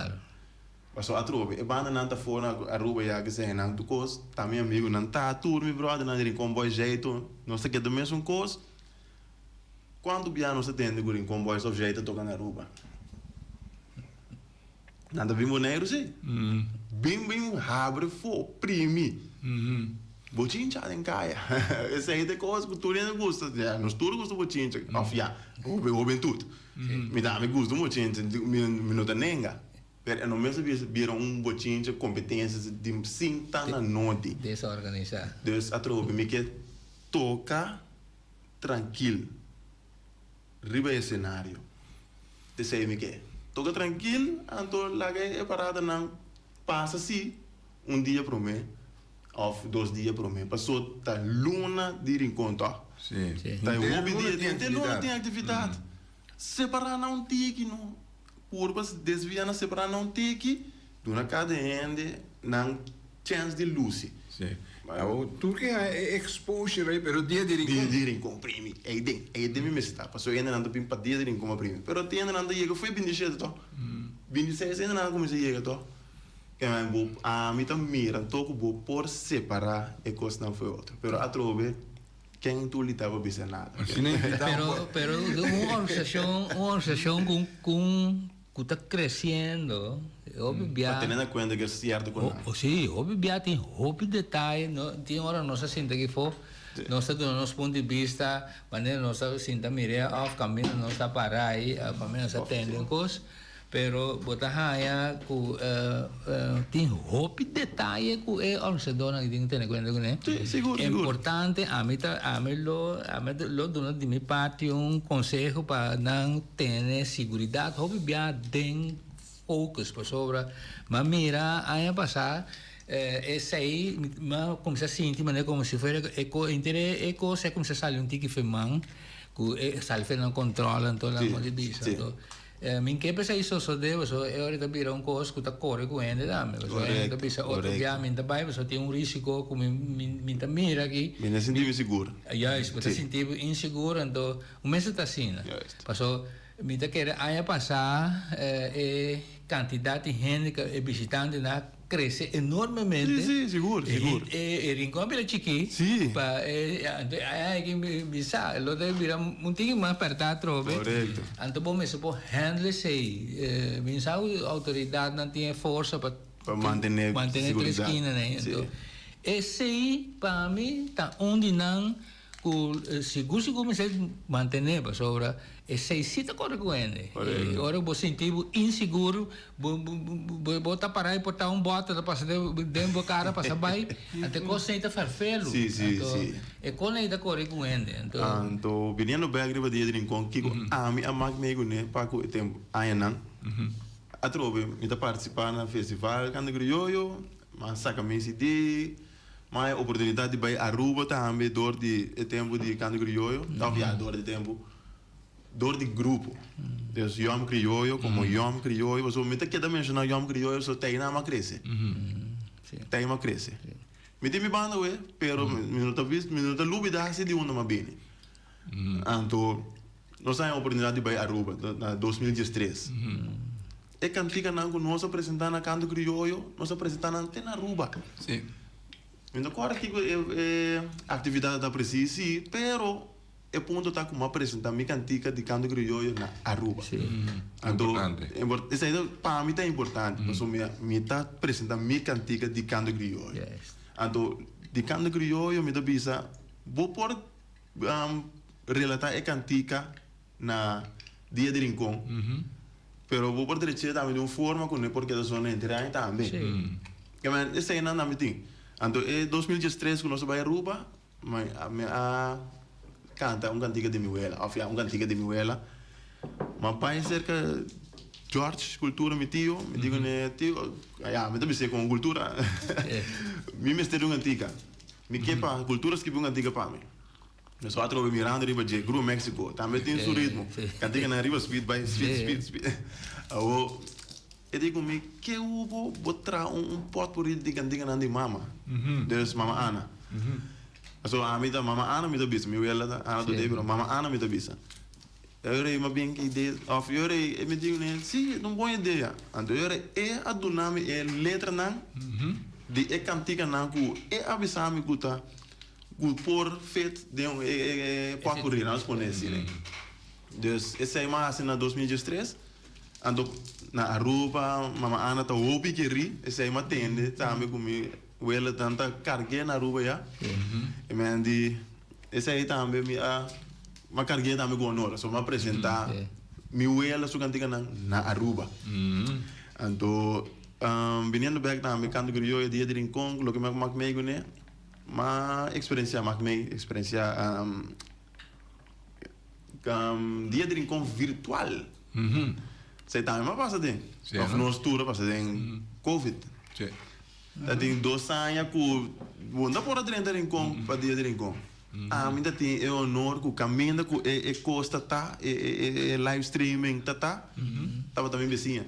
Speaker 4: Pasobra atrobe e bandanan ta for na Aruba ya ke esei nan tur cos ta mi amigonan ta tur mi brothernan di Rincon Boys Jeito nos ta keda mesun cos. Cuanto bia nos ta tende cu Rincon Boys of Jay ta toca na Aruba? Nan ta bin Boneiru si. Bin bin habre fo, primi. Bochincha den caya. Esey ta e cos cu tur hende gusta. Ya, nos tur gusta bochincha. Of ya, hobentud. Mi tambe gusta un bochincha, mi no ta nenga. Pero e no mester bira un bochincha competencia di sin ta na nodi.
Speaker 2: Desorganisa.
Speaker 4: Dus atrobe mi ke toca. Trankil riba e esenario. Esei mi ke. Toka trankil, anto laga e paradanan pasa si un dia promé òf dos dia promé. Paso ta luna di Rincon tòg?
Speaker 1: Sí.
Speaker 4: Ta e hopi dia, henter luna tin aktividat. Separá nan un tiki no. Purba desviá nan separá nan un tiki, duna kada hende nan chèns di lusi.
Speaker 1: Sí. Awor tur ke haña e exposure ei, pero dia di Rincon.
Speaker 4: Dia di Rincon primi. Ei den, ei den mi mester ta. Pasobra hendenan ta bin pa dia di Rincon pa primi. Pero tin hendenan ta yega fo'i bindishete tò. Bindiseis hendenan a kuminsá yega tò. Kèmen bo, ami ta mira anto ku bo por separá e kosnan fo'i otro. Pero atrobe. Ken tur li taba bisa nada.
Speaker 2: Pero pero un organisashon un organisashon ku ku ku ta kresiendo hopi bia.
Speaker 4: Pa tene na kuenta ku e sierto ku nan.
Speaker 2: Si hopi bia tin hopi detaye no tin ora nos a sinta aki afó nos ta duna nos punto di bista manera nos ta sinta mirea òf kaminda nos ta para ahi òf kaminda nos ta tende un kos. Pero bo ta haña ku tin hopi detaye ku e organisadornan aki tin ku tene kuenta kuné.
Speaker 4: Sí, sigur, sigur.
Speaker 2: Importante, ami ta, ami lo, ami lo duna di mi parti un konseho pa nan tene siguridat hopi bia den focus, pasobra mi a mira aña pasá esei mi a kuminsá sinti manera komo si fuera e ko henter e kos a kuminsá sali un tiki for man ku e sali for nan kòntròl anto nan a bisa anto. Mi ke pensa i sosodé pasobra e ora ta bira un kos ku ta kore ku hende tambe. Pasobra hende ta bisa otro bia mi ta bai pasobra tin un risiko ku mi mi ta mira aki.
Speaker 4: Mi no sinti mi sigur.
Speaker 2: Juist, bo ta sinti bo insigur anto un mester ta asina. Pasobra mi ta kere aña pasá e kantidat di hende e bishitantenan a krese enormemente.
Speaker 4: Sí, sí, sigur, sigur.
Speaker 2: E rincon a bira chikí.
Speaker 4: Sí.
Speaker 2: Pa e, anto ai ki mi sa, lo ta bira un tiki mas pèrtá atrobe.
Speaker 4: Korekto.
Speaker 2: Anto bo mester por handle esei. Mi sa ku outoridatnan tin e forsa pa.
Speaker 4: Pa mantené
Speaker 2: Mantené tur
Speaker 4: seguridat.
Speaker 2: eskinanan.
Speaker 4: Sí.
Speaker 2: Anto esei pa mi ta un di nan Ku sigur sigur mester mantené pasobra esei si ta kore ku hende.
Speaker 4: Korekto.
Speaker 2: I ora bo sinti bo insigur bo bo ta pará i por ta un bòter ta pasa den bo kara pasa bai anto e kos ei ta ferfelu.
Speaker 4: Si si
Speaker 2: Anto
Speaker 4: si.
Speaker 2: e kon ei ta kore ku hende anto.
Speaker 4: Anto biniendo bèk riba dia di Rincon kiko ami a mak mee kuné pa ku e tempu añanan atrobe mi ta partisipá na festival Kanta Krioyo mi a saka mi CD. Ma e oportunidat di bai Aruba tambe dor di e tempu di Canto Crioyo, of ya dor di tempu, dor di grupo. Dus Yom Crioyo como Yom Crioyo, pasobra mi ta keda menciona Yom Crioyo pasobra tei nan a crece. Tei a crece. Mi tin mi banda awe, pero mi no ta bis, mi no ta lubida si di unda mi a bini. Anto nos a haña oportunidat di bai Aruba na 2013. E kantikanan ku nos a presentá na Kanto Krioyo, nos a presentá nan te na Aruba.
Speaker 1: Sí.
Speaker 4: Mi no kòrda kiko e e aktividat ta presis, sí, pero e punto ta ku mi a presentá mi kantika di Kanto Krioyo na Aruba.
Speaker 2: Sí.
Speaker 4: Anto,
Speaker 1: Importante.
Speaker 4: esei ta pa mi ta importante, pasobra mi mi ta presentá mi kantika di Kanto Krioyo.
Speaker 2: Juist.
Speaker 4: Anto, di Kanto Krioyo mi ta bisa, bo por relatá e kantika na Dia di Rincon, pero bo por dreché tambe di un forma cu no e por keda zona henter aña tambe.
Speaker 2: Sí.
Speaker 4: Eseinan tambe tin. Anto e 2013 ku nos a bai Aruba, mi a kanta un kantika di mi wela, òf ya un kantika di mi wela. Mi a bai serka George Cultura, mi tio, mi di kuné, Tio, ya mi ta bis'é kon Cultura, mi mester di un kantika. Mi ke pa Cultura skibi un kantika pa mi. Nos a trobe mirando riba dje Grupo Mexico tambe tin su ritmo. Kantikanan riba speed bai speed speed speed. Awo e di ku mi ke hubo bo traha un un potpourri di kantikanan di mama. Dus mama Ana. Pasobra ami ta mama Ana mi ta bisa mi wela ta Ana Dodé pero mama Ana mi ta bisa. E ora ei mi a bin ku idea of e ora ei mi di kuné si e ta un bon idea. Anto e ora e a duna mi e letranan di e kantikanan ku e a bisa mi ku ta Ku por fit den un e potpourri, laat ons pone asina. Dus esei mi a hasi na 2013. Anto na Aruba mama Ana ta hopi kerí, esei mi a tende tambe ku mi wela nan ta karg'é na Aruba ya. E men di esei tambe mi a mi a karg'é tambe ku honor. So mi a presentá mi wela su kantikanan na Aruba. Anto biniendo bèk tambe Kanto Krioyo Dia di Rincon loke mi a mak mei kuné. M'a experiencia mak mei experiencia dia di rincon virtual. Esei tambe m'a pasa den. Of nos tur a pasa den covid. Ta tin dos aña ku bo no ta por a drenta rincon pa dia di rincon. Ami ta tin e honor ku kaminda ku e kos ta ta, e live streaming ta ta, tabata mi bisiña.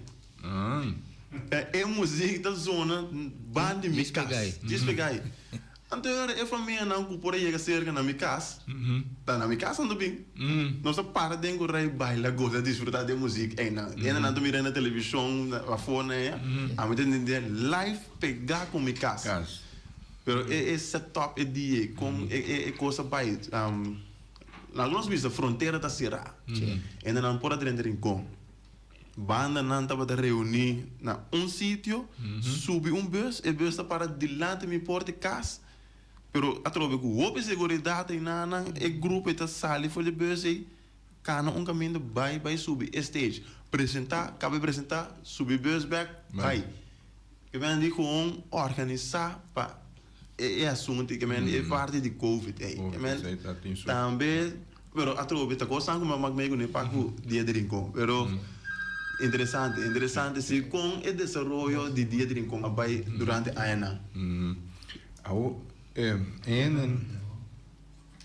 Speaker 4: E muzik ta zona ban di mi kas. Djis pegai. Anto e ora e famianan ku por a yega serka na mi kas, ta na mi kas nan ta bin. Nos ta para den ku rei baila, gosa, disfruta di e muzik einan. Hende nan ta mira na televishon, afó na e. Ami ta tende live pegá ku mi kas. Pero e setup e dia ei, kon e kos a bai, laga nos bisa frontera ta será. Hende nan por a drenta Rincon. Bandanan tabata reuní na un sitio, subi un bus, e bus ta para dilanti mi porta di kas, pero atrobe ku hopi seguridat einanan e grupo ei ta sali for di e bus ei, kana un kaminda bai bai subi e stage, presentá, kaba di presentá, subi bus bèk, bai. Ke men di kon organisá pa e asuntu ke men e parti di covid ei. Ke men tambe pero atrobe ta kosnan ku mi a mak mei kuné pa ku Dia di Rincon. Pero interesante, interesante si kon e desaroyo di Dia di Rincon a bai durante añanan.
Speaker 1: Awo enen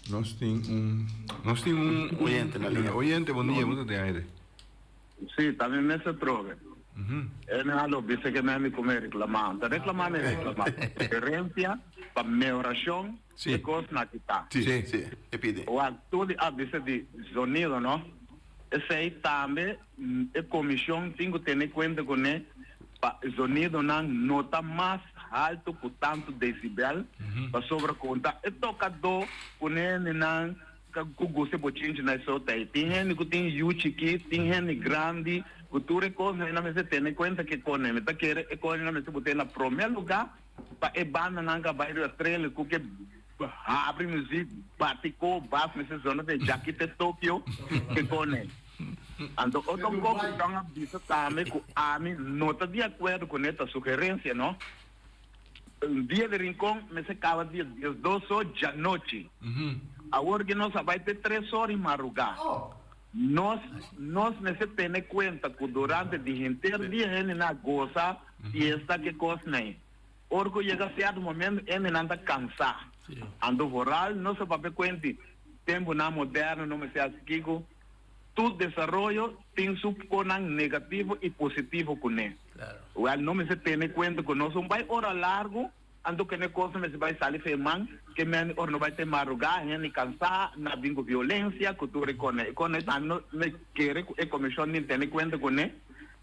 Speaker 1: nos tin un nos tin un
Speaker 4: Oyente na liña.
Speaker 1: Oyente bon dia, bo ta den aire.
Speaker 6: Sí, ta mi mes atrobe. E nan lo bisa ke mi ku mi reklamá. Ta reklamá mi reklamá. Sugerencia pa mehorashon di kos na kita.
Speaker 4: Sí, sí, e pidi.
Speaker 6: Wak, tur di a bisa di zonido, no? Esei tambe e komishon tin ku tene kuenta kuné pa zonidonan no ta mas haltu ku tantu desibel, pasobra ku ta e tokadó kuné nan Ku gusta e bochinchi na e sotei. Tin hende ku tin yu chikí, tin hende grandi, ku tur e kosnan nan mester tene kuenta ke kone. Mi ta kere e kosnan mester bot'é na promé lugá pa e bandanan ka bai riba trailer ku ke habri muzik, bati ko, bas mester zona te djaki te Tokio ke kone. Anto otro kos ku John a bisa tambe ku ami no ta di akuerdo kuné ta sugerensia no. Dia di Rincon mester caba dia diesdos or djanochi. Awor ki nos a bay te tres or y maruga. Nos nos mester tene cuenta cu durante di henter dia hendenan a goza fiesta ke cosnan. Or cu yega cierto momento hendenan ta cansa. Anto vooral nos a papia cuenti temponan moderno no mester haci kico. Tur desaroyo tin su konan negativo i positivo kuné. Wèl, no mester tene kuenta ku nos un bai ora largu, anto kende kos mester bai sali for e man, ke mende ora no bai te marugá, hende kansá, na bin ku violensia, ku tur e kone. E kone tambe no me kere ku e komishon tin tene kuenta kuné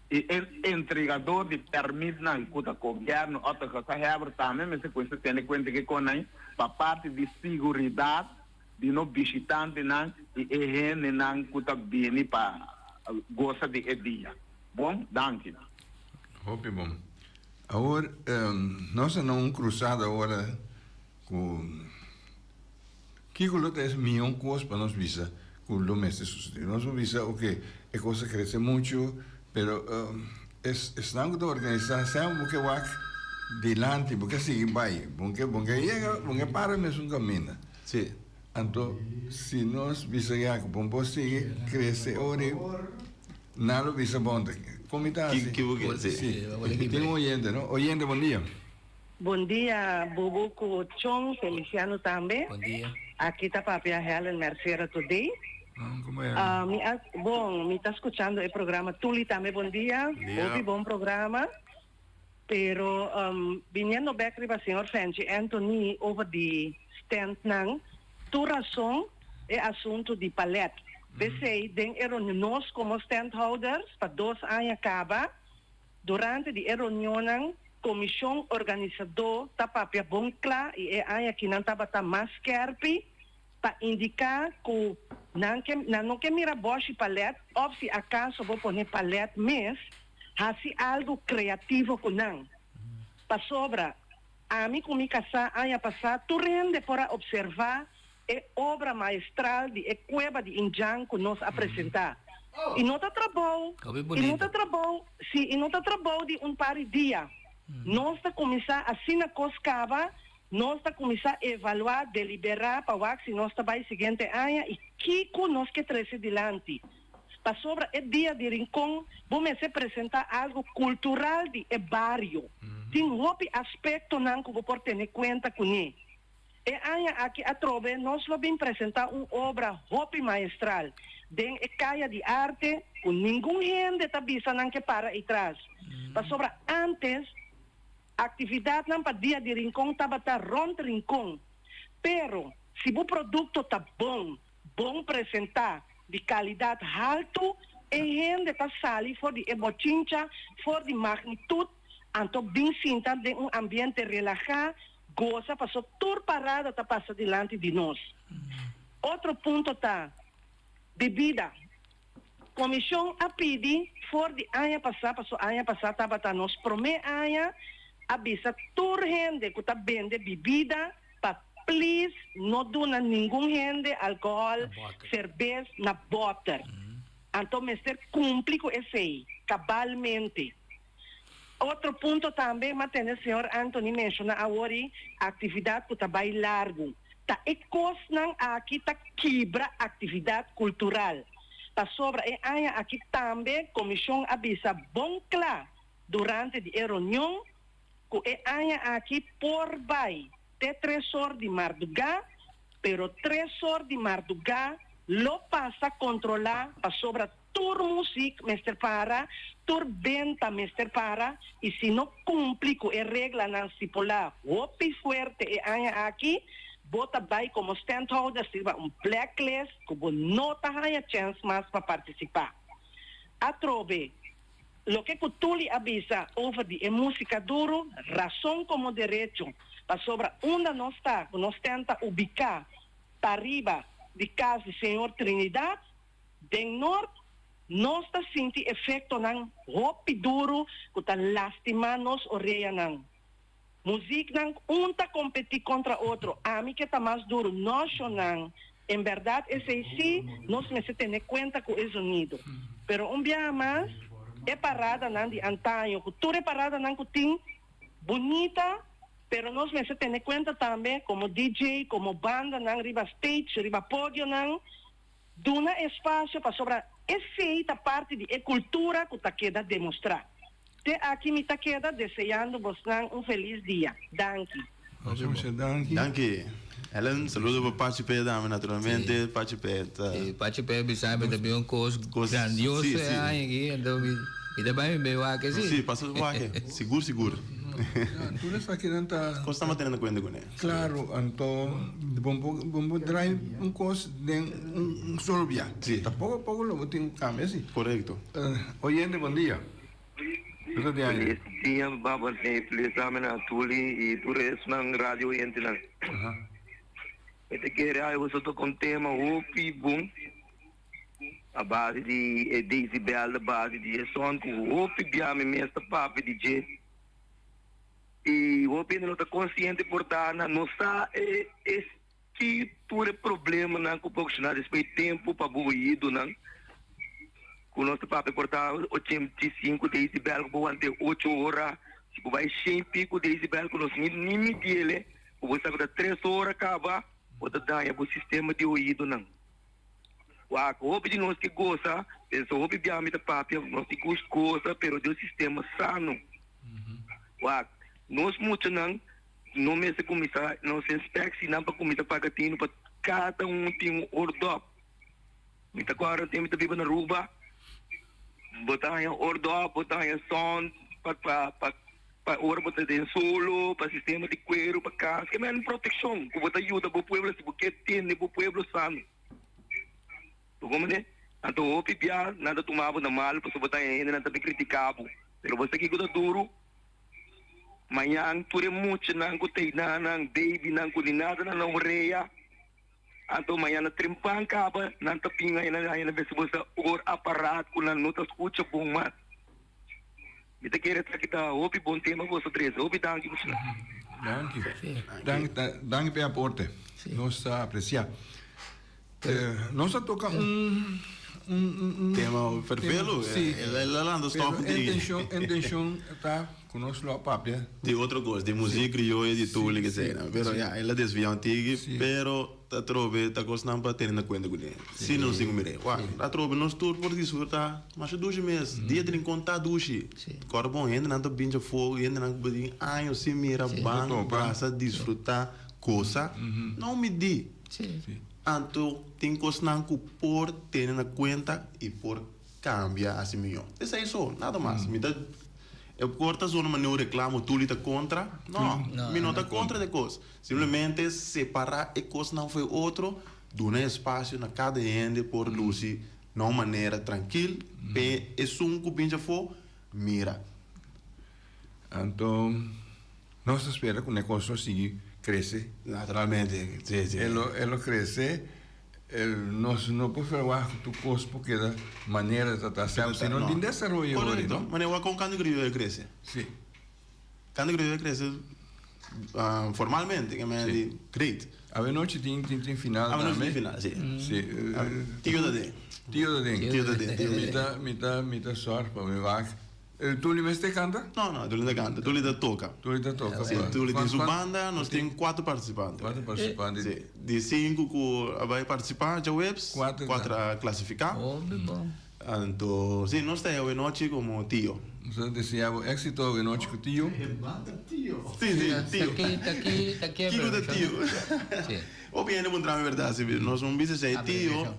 Speaker 6: i e entregador di pèrmitnan ku ta gobièrnu òf ta gezaghèber tambe mester kuminsá tene kuenta ku e konan pa parti di siguridat. Di no bishitantenan i e hendenan ku ta bini pa gosa di e dia. Bon, danki.
Speaker 1: Hopi bon. Awor, nos ta na un krusada ora ku kiko lo ta e mihó kos pa nos bisa ku lo mester susedé. Nos por bisa, oke, e kos a krese muchu, pero esnan ku ta organisá semper bo ke wak. Dilanti, bo ke sigui bai, bo ke bo ke yega, bo ke para mesun kaminda.
Speaker 4: Sí.
Speaker 1: Anto si nos bisa ya ku bo por sigui krese ora ei, nan lo bisa bon ta kon mi ta hasi?
Speaker 4: Ki bo ke? Sí.
Speaker 1: Sí. Tin un oyente, no? Oyente, bon dia.
Speaker 9: Bon dia Bubu ku Chon Feliciano tambe.
Speaker 2: Bon dia.
Speaker 9: Aki ta papia Helen Mercera today.
Speaker 1: Como Helen?
Speaker 9: Mi a bon mi ta skuchando e programa Tuli tambe bon dia. Hopi bon programa. Pero biniendo bek riba señor Fenchi Anthony over di standnan tur rason e asunto di palet. P'esei den e reunion nos como standhouders pa dos aña caba durante di e reunionnan comision organisador ta papia bon cla y e aña aki nan tabata mas skerpi pa indica cu nan ke nan no ke mira boshi palet of si acaso bo pone palet mes Hasi algu kreativo ku nan. Pasobra, ami ku mi kasá aña pasá tur hende por a opservá e obra maestral di e kueba di Indjan ku nos a presentá. I no ta trabou, i no ta trabou, sí, i no ta trabou di un par di dia. Nos ta kuminsá asina kos kaba, nos ta kuminsá evaluá, deliberá pa wak si nos ta bai siguiente aña i kiko nos ke trese dilanti. Pasobra e dia di Rincon bo mester presenta algo cultural di e bario. Tin hopi aspectonan cu bo por tene cuenta cune. E aña aki atrobe nos lo bin presenta un obra hopi maestral den e Caya di Arte cu ningun hende ta bisa nan ke para eytras. Pasobra antes actividadnan pa dia di Rincon tabata rond Rincon. Pero si bo producto ta bon, Bon presentá, di kalidat haltu, e hende ta sali for di e bochincha, for di magnitut, anto bin sinta den un ambiente relahá, gosa paso tur parada ta pasa dilanti di nos. Otro punto ta bebida. Komishon a pidi for di aña pasá, paso aña pasá tabata nos promé aña, a bisa tur hende ku ta bende bibida pa please no duna ningun hende alkohòl, serbes na bòter. Anto mester kumpli ku esei kabalmente. Otro punto tambe m'a tende señor Anthony menshoná awor i aktividat ku ta bai largu. Ta e kosnan aki ta kibra aktividat kultural. Pasobra e aña aki tambe komishon a bisa bon kla durante di e reunion ku e aña aki por bai te tres or di mardugá, pero tres or di mardugá lo pasa kontrolá pasobra Tur muzik mester para, tur benta mester para y si no cumpli cu e reglanan stipula hopi fuerte e aña aki, bo ta bay como standhouder riba un blacklist cu bo no ta haya chens mas pa participa. Atrobe, loke cu Tuli a bisa over di e musica duro, razon como derecho, pasobra unda nos ta cu nos stand ta ubica pariba di cas di Señor Trinidad, Den Nort nos ta sinti efektonan hopi duru ku ta lastimá nos oreanan. Muziknan un ta kompetí kontra otro, ami ke ta mas duru, noshonan. En bèrdat esei sí nos mester tene kuenta ku e zonido. Pero un biaha mas e paradanan di antaño ku tur e paradanan ku tin bunita, pero nos mester tene kuenta tambe komo DJ, komo bandanan riba stage, riba podionan, Duna espasio pasobra esei ta parti di e kultura ku ta keda demostrá. Te aki mi ta keda deseando bosnan un felis dia. Danki.
Speaker 1: Masha masha danki.
Speaker 4: Danki. Helen, saludo pa Pachi P tambe naturalmente. Pachi P ta.
Speaker 2: Si, Pachi P bisa mi ta bin un kos grandioso e aña aki, anto mi ta bai mi bay wak si.
Speaker 4: Si, pasa wak, sigur sigur.
Speaker 1: Tur esakinan ta.
Speaker 4: Kos ta teniendo kuenta kuné.
Speaker 1: Claro, anto bo bo draai un cos den un solo bia.
Speaker 4: Sí.
Speaker 1: Ta poco a poco lo bo tin cu cambia si.
Speaker 4: Correcto.
Speaker 1: Oyente, bon dia. Bo ta di aire.
Speaker 10: Feliz dia baba e feliz aña na Tuli y tur esnan radio oyentenan. Mi ta kere ay boso toca un tema hopi bon a base di e decibel a base di e son cu hopi bia mi mes ta papia di dje. Y hopi hende no ta consciente por ta nan no sa e e ki tur e problemanan cu por ocasiona despues di tempo pa bo oidonan cu nos ta papia por ta 85 decibel cu por wanta ocho ora. Si bo bai shen pico decibel cu nos ni ni midiele, cu bo sa cu ta tres ora caba, bo ta daña bo sistema di oidonan. Wak, hopi di nos ke gosa, pensa hopi bia mi ta papia, nos tin cu gosa pero den un sistema sano. Wak, nos muchanan no mester cuminsa nos inspectienan pa cuminsa paga tinu pa cada un tin un oordop. Mi ta corda tempo mi ta biba na Aruba, bo ta haña oordop, bo ta haña sound pa pa pa pa ora bo ta den solo, pa sistema di cuero, pa cas. Ke men proteccion cu bo ta yuda bo pueblo si bo ke tene bo pueblo sano. Bo comprende? Anto hopi bia nan ta tuma bo na malo pasobra bo ta haña hendenan ta bin critica bo. Pero bo sa kico ta duro? Mañan tur e muchanan cu ta eynan, babynan cu ni nada na nan orea. Anto mañana trempan caba, nan ta bin aina aina bes bo sa or aparat cu nan no ta scucha bon mas. Mi ta kere esaki ta hopi bon tema boso trece. Hopi danki muchanan.
Speaker 1: Danki. Danki, danki pa e aporte. Nos ta aprecia. Nos a toca un un
Speaker 4: Tema fervelo.
Speaker 1: Sí.
Speaker 4: El a lanta stof
Speaker 1: Pero
Speaker 4: di.
Speaker 1: intencion intencion ta cu nos lo a papia.
Speaker 4: Di otro cos, di muziek crioyo, di tuli que sea. Pero ya, el a desvia un tiki, pero ta trobe ta cosnan pa tene na cuenta cu ne. Si nos tin cu mira. Wak, ta trobe nos tur por disfruta masha dushi mes. Dia di Rincon ta dushi. Corda bon, hendenan ta bincha fogo, hendenan cu tin años sin mira ban, brasa, disfruta, goza. No midi. Anto tin cosnan cu por tene na cuenta y por cambia haci mijo. Esey so, nada mas. Mi ta e por ta zona manera un reclamo Tuli ta contra. No, mi no ta contra de cos. Simplemente separa e cosnan fo'i otro, duna espacio na cada hende por luci na un manera trankil p'e esun cu bincha afo mira.
Speaker 1: Anto nos ta spera cu negocio lo sigui crece.
Speaker 4: Naturalmente, si, si.
Speaker 1: E lo, e lo crece. Nos no por verwacht cu tur cos por keda manera ta ta semper, si no tin desaroyo hoy,
Speaker 4: Correcto.
Speaker 1: no?
Speaker 4: Manera wak con Canto Criollo a crece.
Speaker 1: Si.
Speaker 4: Canto Criollo a crece formalmente, que men di great.
Speaker 1: Awenochi tin, tin, tin final tambe.
Speaker 4: Awenochi tin final, si.
Speaker 1: Si.
Speaker 4: Tio ta den.
Speaker 1: Tio ta den.
Speaker 4: Tio ta den, Tio ta den.
Speaker 1: Mi ta, mi ta, mi ta zorg pa mi wak. Tuli mester canta?
Speaker 4: No, no, Tuli no ta canta. Tuli ta toca.
Speaker 1: Tuli ta toca.
Speaker 4: Si, Tuli tin su banda, nos tin cuatro participante.
Speaker 1: Cuatro participante.
Speaker 4: Si, di cinco cu a bay participa djaweps, cuatro a clasifica.
Speaker 2: Hopi bon.
Speaker 4: Anto, si, nos ta awe nochi como tio.
Speaker 1: Nos ta desea bo exito awe nochi cu tio.
Speaker 3: E banda tio.
Speaker 4: Si, si, tio.
Speaker 2: Ta ki, ta ki, ta ki
Speaker 4: Kico ta tio?
Speaker 2: Si.
Speaker 4: Hopi hende puntra mi berdad, si, nos un bisa esey tio.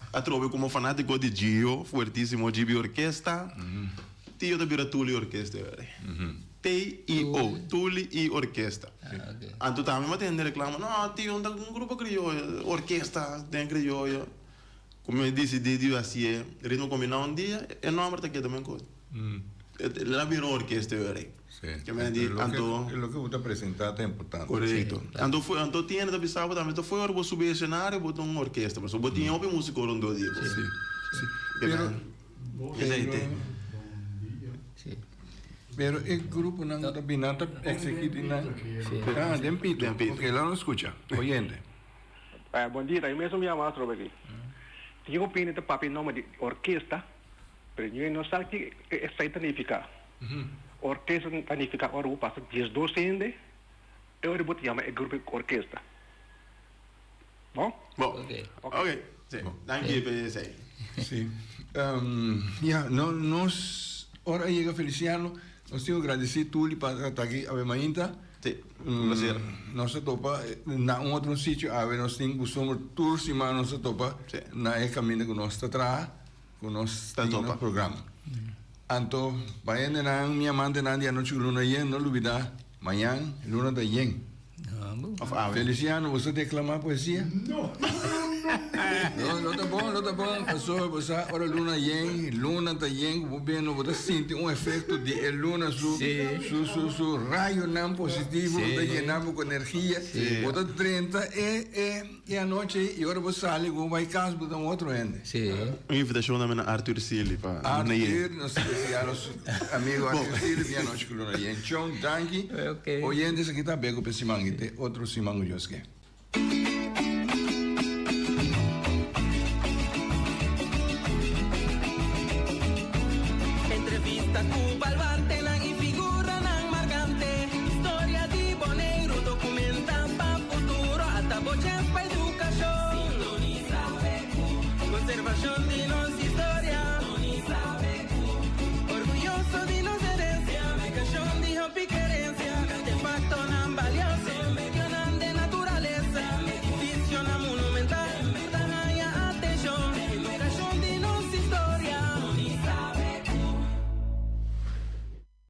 Speaker 4: Atrobe como fanatico di Gio fuertisimo GB Orquesta Tio ta bira Tuli Orquesta e ora T-I-O Tuli y Orquesta Anto tambe mi a tende reclamo no Tio no ta un grupo crioyo orquesta den crioyo Como mi dicidi di hacié ritmo combinado un dia e nomber ta keda men cos El a bira un orquesta e ora
Speaker 1: Sí. Anto loke bo ta presenta ta importante.
Speaker 4: Correcto. Anto fu anto tiene ta bisa bo tambe ta foi ora bo subi escenario bo ta un orquesta pasobra bo tin hopi musico rondó di bo.
Speaker 1: Sí. Sí. Pero
Speaker 4: Esei te.
Speaker 2: Sí.
Speaker 1: Pero e gruponan ta bini nan ta exigi di nan. Ah, den pito.
Speaker 4: Den pito.
Speaker 1: Ok, laat nos scucha. Oyente.
Speaker 5: Bon dia, ta mi mes un yama atrobe aki. Tin opini ta papia nomber di orquesta, pero ñu no sa ki esei ta nifica. Orkesta ta nifiká ora bo pasa diesdos hende, e ora bo ta yama e grupo orkesta. Bon?
Speaker 4: Bon. Ok. Si. Danki pa esei.
Speaker 1: Si. Ya, no, nos ora a yega Feliciano, nos tin ku gradisí Tuli pa ta aki awe mainta.
Speaker 4: Si, un placer.
Speaker 1: Nos ta topa na un otro sitio awe, nos tin kustumber tur siman nos ta topa na e kaminda ku nos ta traha. Ku nos
Speaker 4: Ta
Speaker 1: tin
Speaker 4: topa.
Speaker 1: nos programa. Anto, pa hendenan, mi amantenan di anochi ku luna yen, no lubidá, mañan luna ta yen.
Speaker 4: Of awe.
Speaker 1: Feliciano, bo sa deklamá poesia?
Speaker 3: No!
Speaker 1: No, no ta bon, no ta bon. Pasobra bo sa ora luna yen, luna ta yen ku bo beno, bo ta sinti un efekto di e luna su su su su rayonan positivo ku ta yena bo ku energia. Bo ta drenta e e. E anochi ei, i ora bo sali ku bo bai kas, bo ta un otro hende.
Speaker 2: Sí.
Speaker 4: Un invitashon tambe na Arthur Sealy pa luna yen.
Speaker 1: Arthur, nos ta deseá nos amigo Arthur Sealy bien anochi ku luna yen. Chon, danki. Oyentes, aki ta beko pa e siman i te otro siman ku Dios ke.
Speaker 11: Entrevista cu baluartenan y. Observashon di.